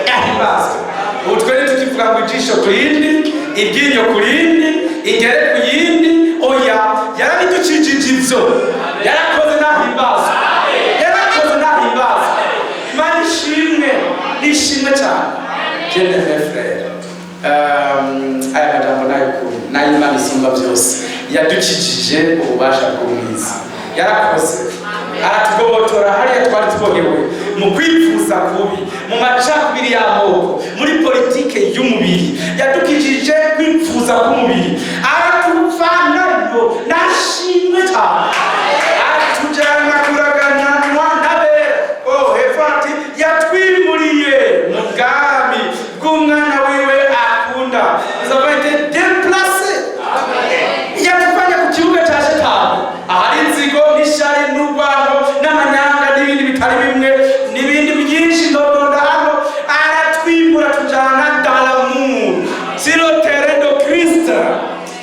nahimbazwe. Ubu twari tukivuga ngo ijisho ku rindi, iryinyo ku rindi, ingere ku yindi. Oya, yarabidukijije ivyo. Yarakoze, nahimbazwe. Yarakoze, nahimbazwe. Imana ishimwe, nishimwe cyane. Bien-aimés frères, aya majambo nayo kuri nayo Imana isumba byose yadukijije ububasha bw'umwiza. Yarakoze, aratugobotora hariya twari tubohewe mu kwifuza kubi, mu macakubiri y'amoko, muri politike y'umubiri. Yadukijije kwifuza k'umubiri, aratuvanayo. Nashimwe cyane. Atujyana kuragananwa n'abera. Oh, hepfo ati yatwimuriye mu bwami bw'umwana wiwe akunda. Nous avons été déplacés. Yatuvanye ku kibuga cya Shetani, ahari inzigo n'ishari n'urwango n'amanyanga n'ibindi bitari bimwe n'ibindi byinshi ndondonda hano. Aratwimura, tujana dans l'amour, sur le terrain de Christ.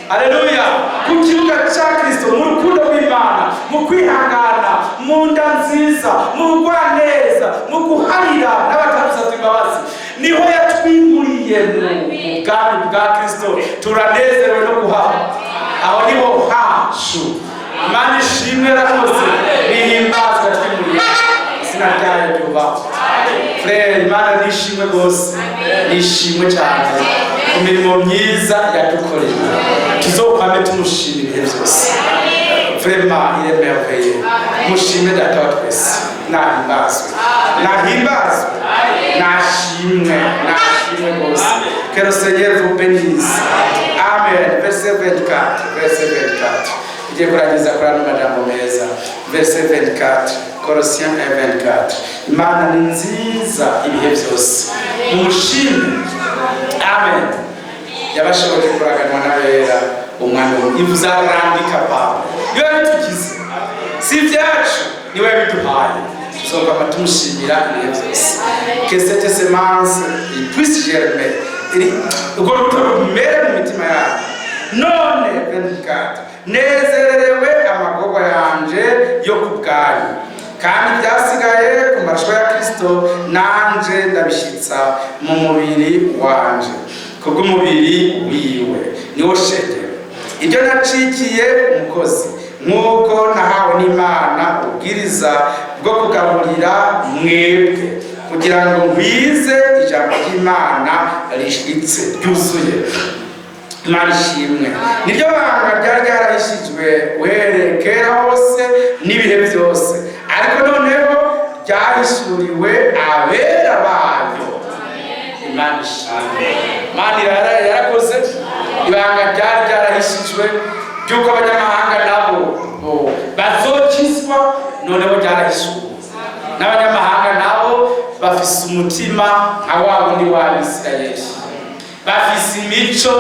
Haleluya! Ku kibuga cya Kristo, mu rukundo rw'Imana, mu kwihangana, mu nda nziza, mu bugwaneza, mu guharira n'abatadusabye imbabazi, niho yatwimuriye mu bwami bwa Kristo. Turanezerewe no kuhaba, aho niho hacu. Imana ishimwe, yarakoze, nihimbazwa. Twimuriye, izina ryayo ryubahwe. Frère, Imana nishimwe rwose, nishimwe cyane ku mirimo myiza yadukoreye. Tuzokwame tumushima ibihe byose. Vraiment, il est merveilleux. Mushime Data wa twese. Nahimbazwe, nahimbazwe, nashimwe, nashimwe rwose. Que le Seigneur vous bénisse. Amen. Verset 24, verset 24. Tugiye kurangiza kuri ano majambo meza. Verset 24, Colossiens 1:24. Imana ni nziza ibihe byose, mumushime. Amen. Yabashoboje kuraganwa n'abera, Umwami we. Il vous a rendu capable. Niwe yabitugize, si ibyacu, niwe yabiduhaye. Tuzokama tumushimira ibihe byose. Que cette semence puisse germer, urwo rubuto rumere mu mitima yanyu. None 24: nezererewe amagorwa yanje yo ku bwanyu, kandi byasigaye ku marusho ya Kristo nanje ndabishyitsa mu mubiri wanje, kubw'umubiri wiwe, niwo shengero. Ibyo nacikiye umukozi, nk'uko nahawe n'Imana ubwiriza bwo kugaburira mwebwe, kugira ngo nkwize ijambo ry'Imana rishitse ryuzuye. Imana ishimwe. Niryo banga ryari ryarahishijwe uhereye kera hose n'ibihe byose, ariko noneho ryahishuriwe abera bayo. Imana ishimwe. Imana yarakoze. Ibanga ryari ryarahishijwe ry'uko abanyamahanga nabo bo bazokizwa, noneho ryarahishuwe. N'abanyamahanga nabo bafise umutima nka wa wundi w'Abisirayeli, bafise imico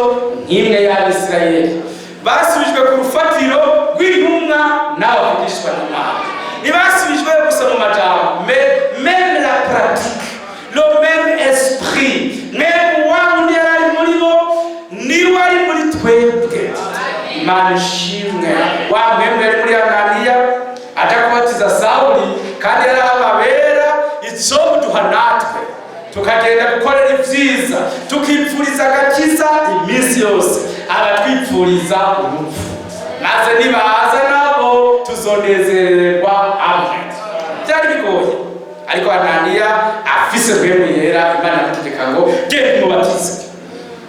nk'imwe y'Abisirayeli, basubijwe ku rufatiro rw'intumwa n'abavugishwa n'Imana. Ntibasubijwe gusa mu majambo, mais même la pratique, le même esprit. Mwebwe wa wundi yari ari muri bo niwe ari muri twebwe. Imana ishimwe. Wa mwebwe yari muri Ananiya aja kubatiza Sawuli, kandi yari ababera icyo duha natwe, tukagenda gukorera ibyiza, tukipfuriza agakiza iminsi yose abatwipfuriza urupfu. Maze nibaza nabo tuzonezererwa hamwe. Byari bigoye, ariko Ananiya afise Mpwemu Yera, Imana yamutegeka ngo genda umubatize,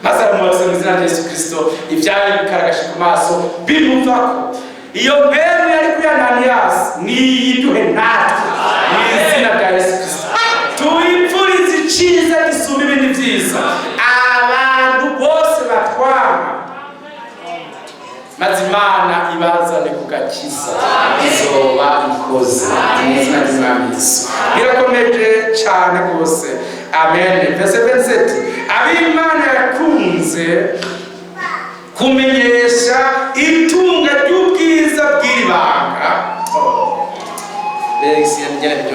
maze aramubatiza mu izina rya Yesu Kristo. Ibyari bikaragashi ku maso bimuvako. Iyo mpwemu yari kuri Ananiyasi niyiduhe natwe mu izina rya Yesu Kristo. Tuyipfurize iciza gisumba ibindi byiza abantu bose batwanga, maze Imana ibazane ku gakiza. Izoba ikoze mu izina ry'Umwami Yesu. Birakomeje cyane rwose. Amen. Verset 27: ab'Imana yakunze kumenyesha.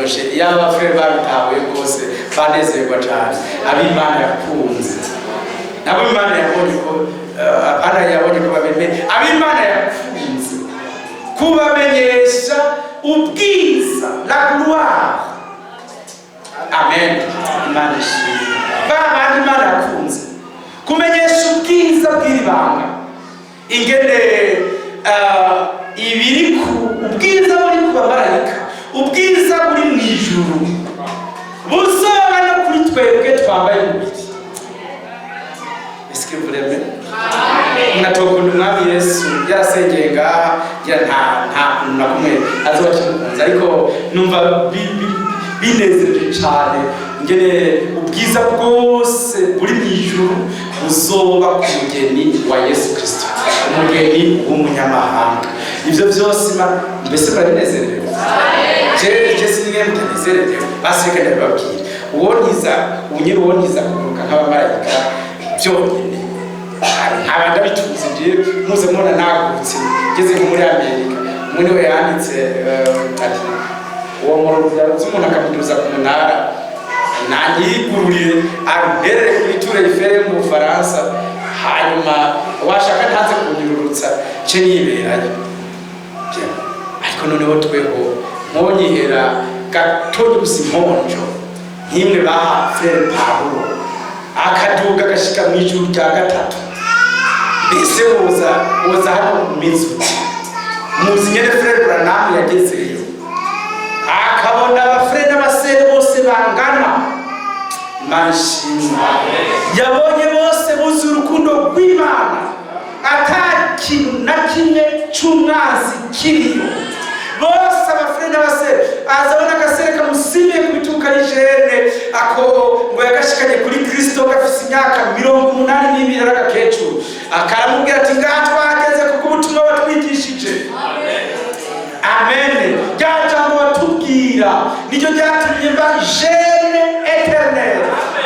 Biraryoshe iyo abafure babitahuye rwose, banezerwa cyane. Ab'Imana yakunze nabo, Imana yabonye ko apana yabonye ko babemeye, ab'Imana yakunze kubamenyesha ubwiza, la gloire. Amen, Imana ishimwe. Ba bandi Imana yakunze kumenyesha ubwiza bw'iri banga, ingene ibiri ku ubwiza buri ku bamarayika, ubwiza buri mu ijuru buzoba no kuri twebwe twambaye umubiri. Est-ce que vous l'aimez? Natokunda Umwami Yesu yarasengeye ngaha, ngira nta kuntu na kumwe azoba akimukunze, ariko numva binezereje cane ingene ubwiza bwose buri mu ijuru buzoba ku mugeni wa Yesu Kristo, umugeni w'umunyamahanga. Ivyo vyose mbese murabinezerewe? Je sinige mutanezerewe. Basi reka ndabibabwira, uwontiza unyiri, uwontiza kuguruka nk'abamarayika byonyine, nkaba ndabitunze. Jewe muze mubona nagutse ngeze nko muri Amerika. Umwe niwe yanditse ati uwo muruzi umuntu akamuduza ku munara, nanyigururire amperere kuri Tour Eiffel mu Bufaransa, hanyuma washaka ntaze kunyururutsa ce niberayo. Bien. Ariko noneho tweho nkonyihera gatonyi gusa, imponjo nk'imwe baha frère Pawulo, akaduga agashika mu ijuru rya gatatu, mbese woza hano mizuti? Muzi nyene frère Branham yagezeyo akabona abafure n'abasere bose bangana. Imana ishimwe, yabonye bose buzuye urukundo rw'Imana, ata kintu na kimwe c'umwanzi kiriyo, bose abafure n'abasere. Azabona agasere kamusimiye ku bitugu kari jeune, ako ngo yagashikanye kuri Kristo gafise imyaka 82, ari agakecuru, akaramubwira ati: "Ngaha twageze kuko ubutumwa watwigishije, amen, rya jambo watubwira niryo ryatumye mba jeune éternel,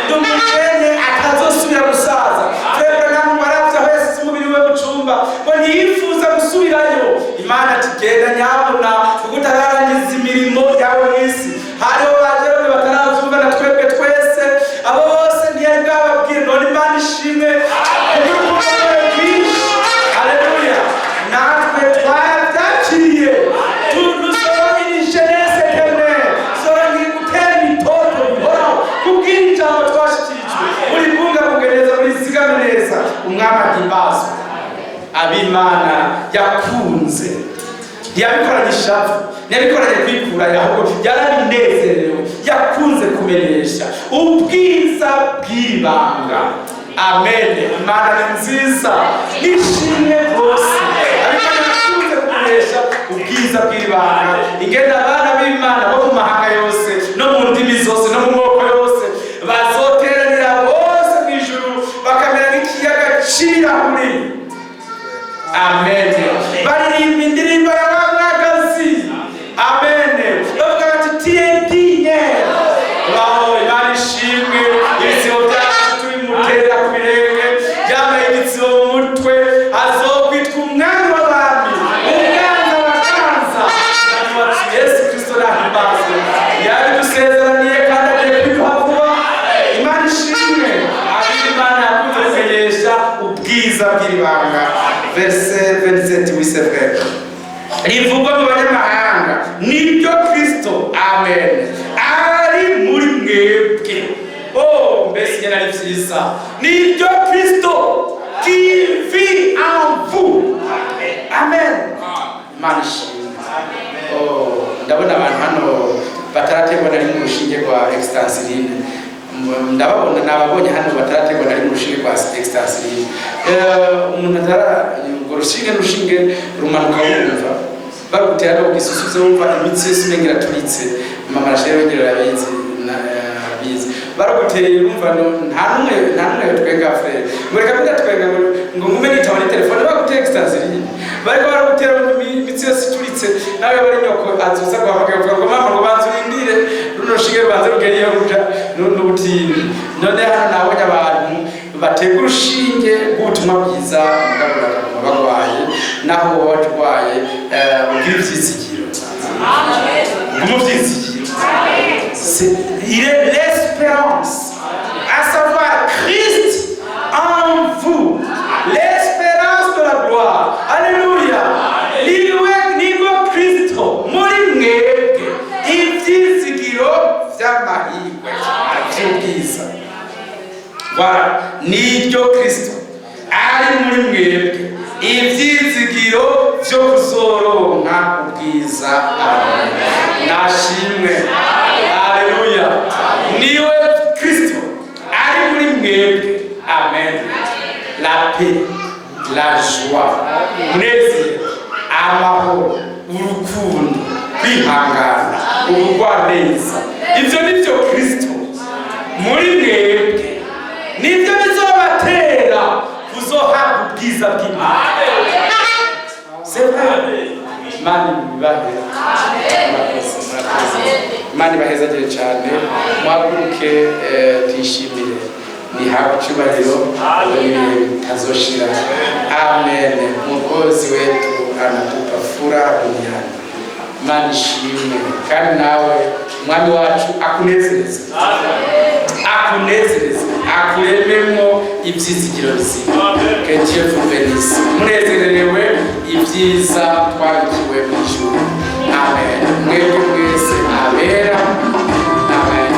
ndi umujene atazosubira gusaza." Frère Branham waravye aho yasize umubiri we mu cumba, ngo ntiyifuza gusubirayo. Imana ati: "Genda nyabuna, kuko utararangiza imirimo yawe mw'isi." Hariho ba Jerome bataravyumva na twebwe twese, abo bose ntiyari bwababwire. None Imana ishimwe kubw'urukundo rwayo rwinshi. Haleluya, natwe twarabyakiriye. Nous serons une jeunesse éternelle, serons gutera imitoto bihoraho kubwira ijambo twashikirijwe. Muribungabunge neza, murizigame neza. Umwami ahimbazwe. Ab'Imana yakunze ntiyabikoranye ishavu, ntiyabikoranye kwikura, ahubwo yarabinezerewe. Yakunze kumenyesha ubwiza bw'ibanga. Amen, Imana ni nziza, nishimwe rwose. Ariko yakunze kumenyesha ubwiza bw'ibanga, ingenda abana b'Imana bo mu mahanga yose no mu ndimi zose no mu moko yose bazoteranira bose mu ijuru, bakamera nk'ikiyaga c'ibirahuri. Amen, baririmba indirimbo ya wa mwagazi. Amen, bavuga bati: "Tu es digne." Baho, Imana ishimwe. Ibitsibo byacu tubimutera ku birenge, yambaye ibitsibo mu mutwe, azokwitwa Umwami w'abami, Umwana wa Kanza. Umwami wacu Yesu Kristo nahimbazwe. Yabidusezeraniye kandi agiye kubiduha vuba. Imana ishimwe. Ab'Imana Imana yakunze kumenyesha ubwiza bw'ibanga. Verset 27, oui, c'est vrai, rivugwa mu banyamahanga nibyo Kristo, amen, ari muri mwebwe. Oh, mbese nyine ari byiza! Nibyo Kristo qui vit en vous. Amen, Imana ishimwe. Oh, ndabona abantu hano bataraterwa na rimwe urushinge rwa Extensiline. Ndababona, nababonye hano bataraterwa na rimwe urushinge rwa Extensiline. Umuntu atara urwo rushinge, n'urushinge rumanuka wumva barugutera no gisusuze, wumva imitsi yose umenga iraturitse. Mama Rachel yongera arabizi arabizi. Baruguteye urumva nta numwe yotwenga. Frère ngo reka ndatwenga, ngo ngume nitaba ni telefone. Baguteye Extensiline, bariko baragutera, wumva imitsi yose ituritse. Nawe bari nyoko azoza guhamagara uvuga ngo: "Mama," ngo "banza urindire runo rushinge rubanze rugere iyo ruja n'ubutindi." None hano nabonye abantu batega urushinge rw'ubutumwa bwiza, mugabo bakaguma bagwaye. Naho woba urwaye, ugira ivyizigiro, ugume uvyizigiro. Il est l'espérance, à savoir Christ en vous, l'espérance de la gloire. Alléluia. Niwe, niwe Kristo muri mwebwe, ibyizigiro by'amahirwe by'ubwiza. Voilà, niryo Kristo ari muri mwebwe, ibyizigiro byo kuzoronka ubwiza. Amen. Nashimwe. Haleluya. Niwe Kristo ari muri mwebwe. Amen. La paix, la joie, umunezero, amahoro, urukundo, kwihangana, ubugwaneza, ibyo ni byo Kristo muri mwebwe, nibyo bizobatera kuzohabwa ubwiza bw'Imana. C'est vrai. Imana ibahe. Murakoze, murakoze. Imana ibahezagire cyane. Muhaguruke, tuyishimire, nihawe icyubahiro n'ibihe bitazoshira. Amen. Mwokozi wetu anatupa furaha duniani. Imana ishimwe. Kandi nawe Umwami wacu akunezereze, akunezereze, akurememo ibyizigiro bizima. Que Dieu vous bénisse. Munezererewe ibyiza twabikiwe mu ijuru. Amen. Mwebwe mwese abera. Amen.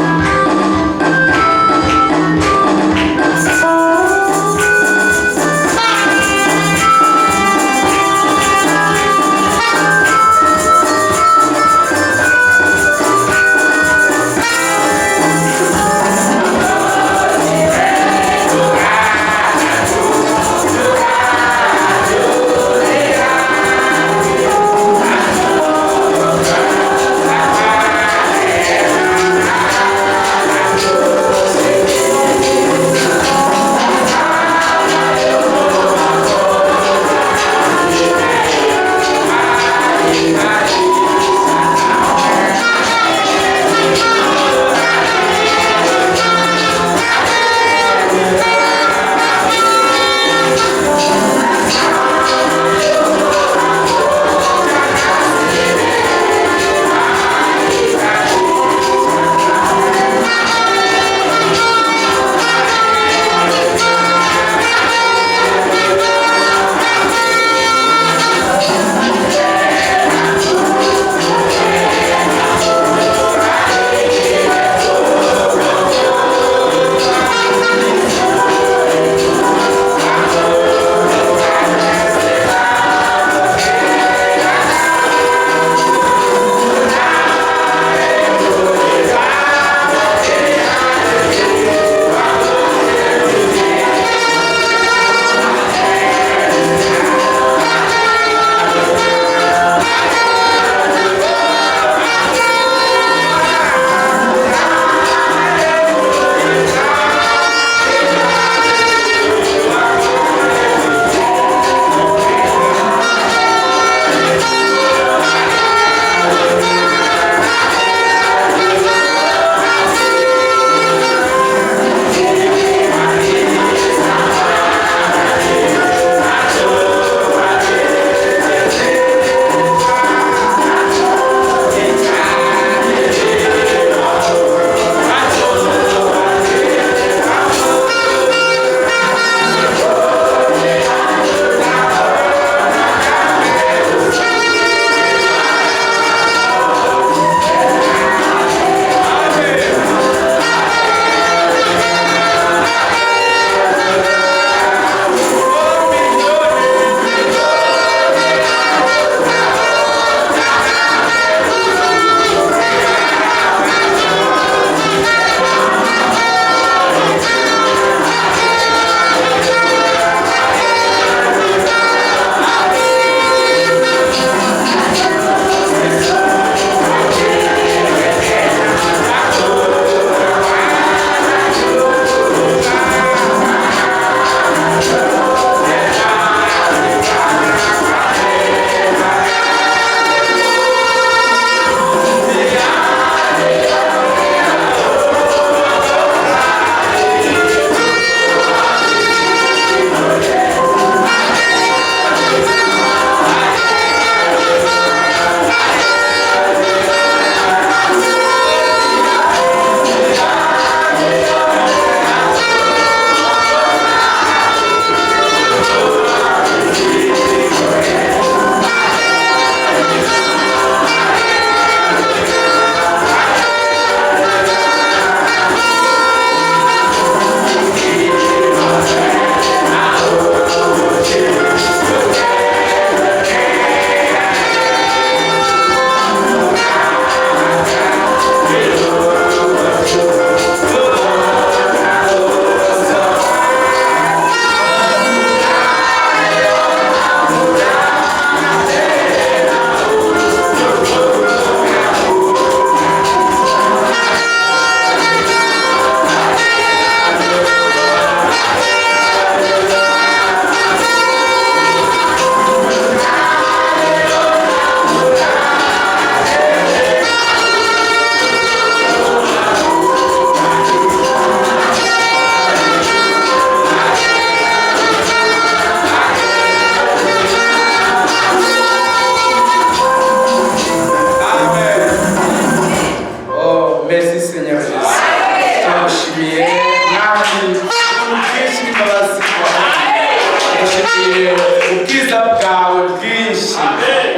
Turagushimiye ubwiza bwawe bwinshi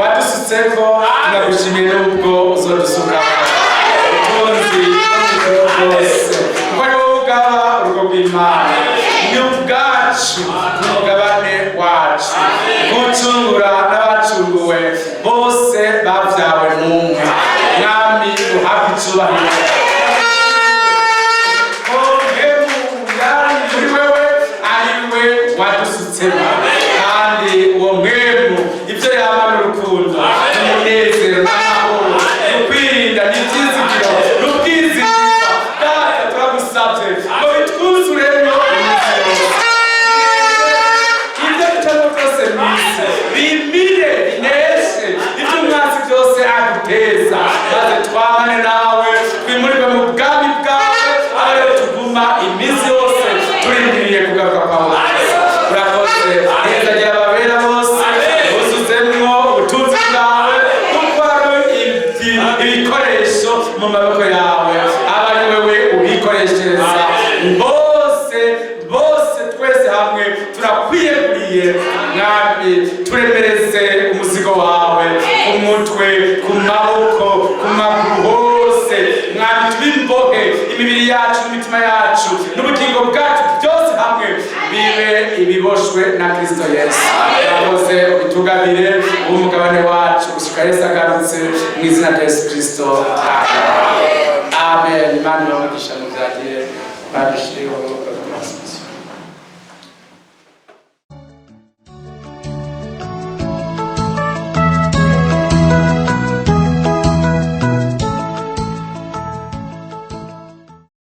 wadusutseko, turagushimiye n'ubwo uzodusuka ubutunzi bwose, kuko ari wowe ugaba urugo rw'Imana. Ni ubwacu n'umugabane wacu gucungura n'abacunguwe bose babyawe n'umwe. Mwami, uhabwe icubahiro. Ongemu yari muri wewe, ari we wadusutsemo, kandi uwo mwemu ibyo yaba n'urukundo n'umunezero n'amahoro n'ukwirinda n'ibyizigiro n'ubwizigirwa. Data, turagusabye ngo bitwuzuremo iminsi yose. Ibyo ducamo byose mu isi bimire, bineshe ibyo umwansi byose aguteza, maze twabane nawe, twimurirwe mu bwami bwawe, ariyo tuguma iminsi yose turindiriye kugaruka kwawe. Urakoze neza, gira ababera bose buzuzemwo ubutunzi bwawe, kuko ari ibikoresho mu maboko yawe, aba ari wewe ubikoreshereza bose bose. Twese hamwe turakwiyeguriye, Mwami. Turemereze umuzigo wawe ku mutwe, ku maboko, ku maguru hose. Mwami, tubimbohe imibiri yacu n'imitima yacu n'ubugingo bwacu, byose hamwe bibe ibiboshwe na Kristo Yesu. Urakoze, ubitugabire umugabane wacu gushika Yesu agarutse, mu izina rya Yesu Kristo, amen, amen. Imana ibamugisha mu byagiye babishiriho.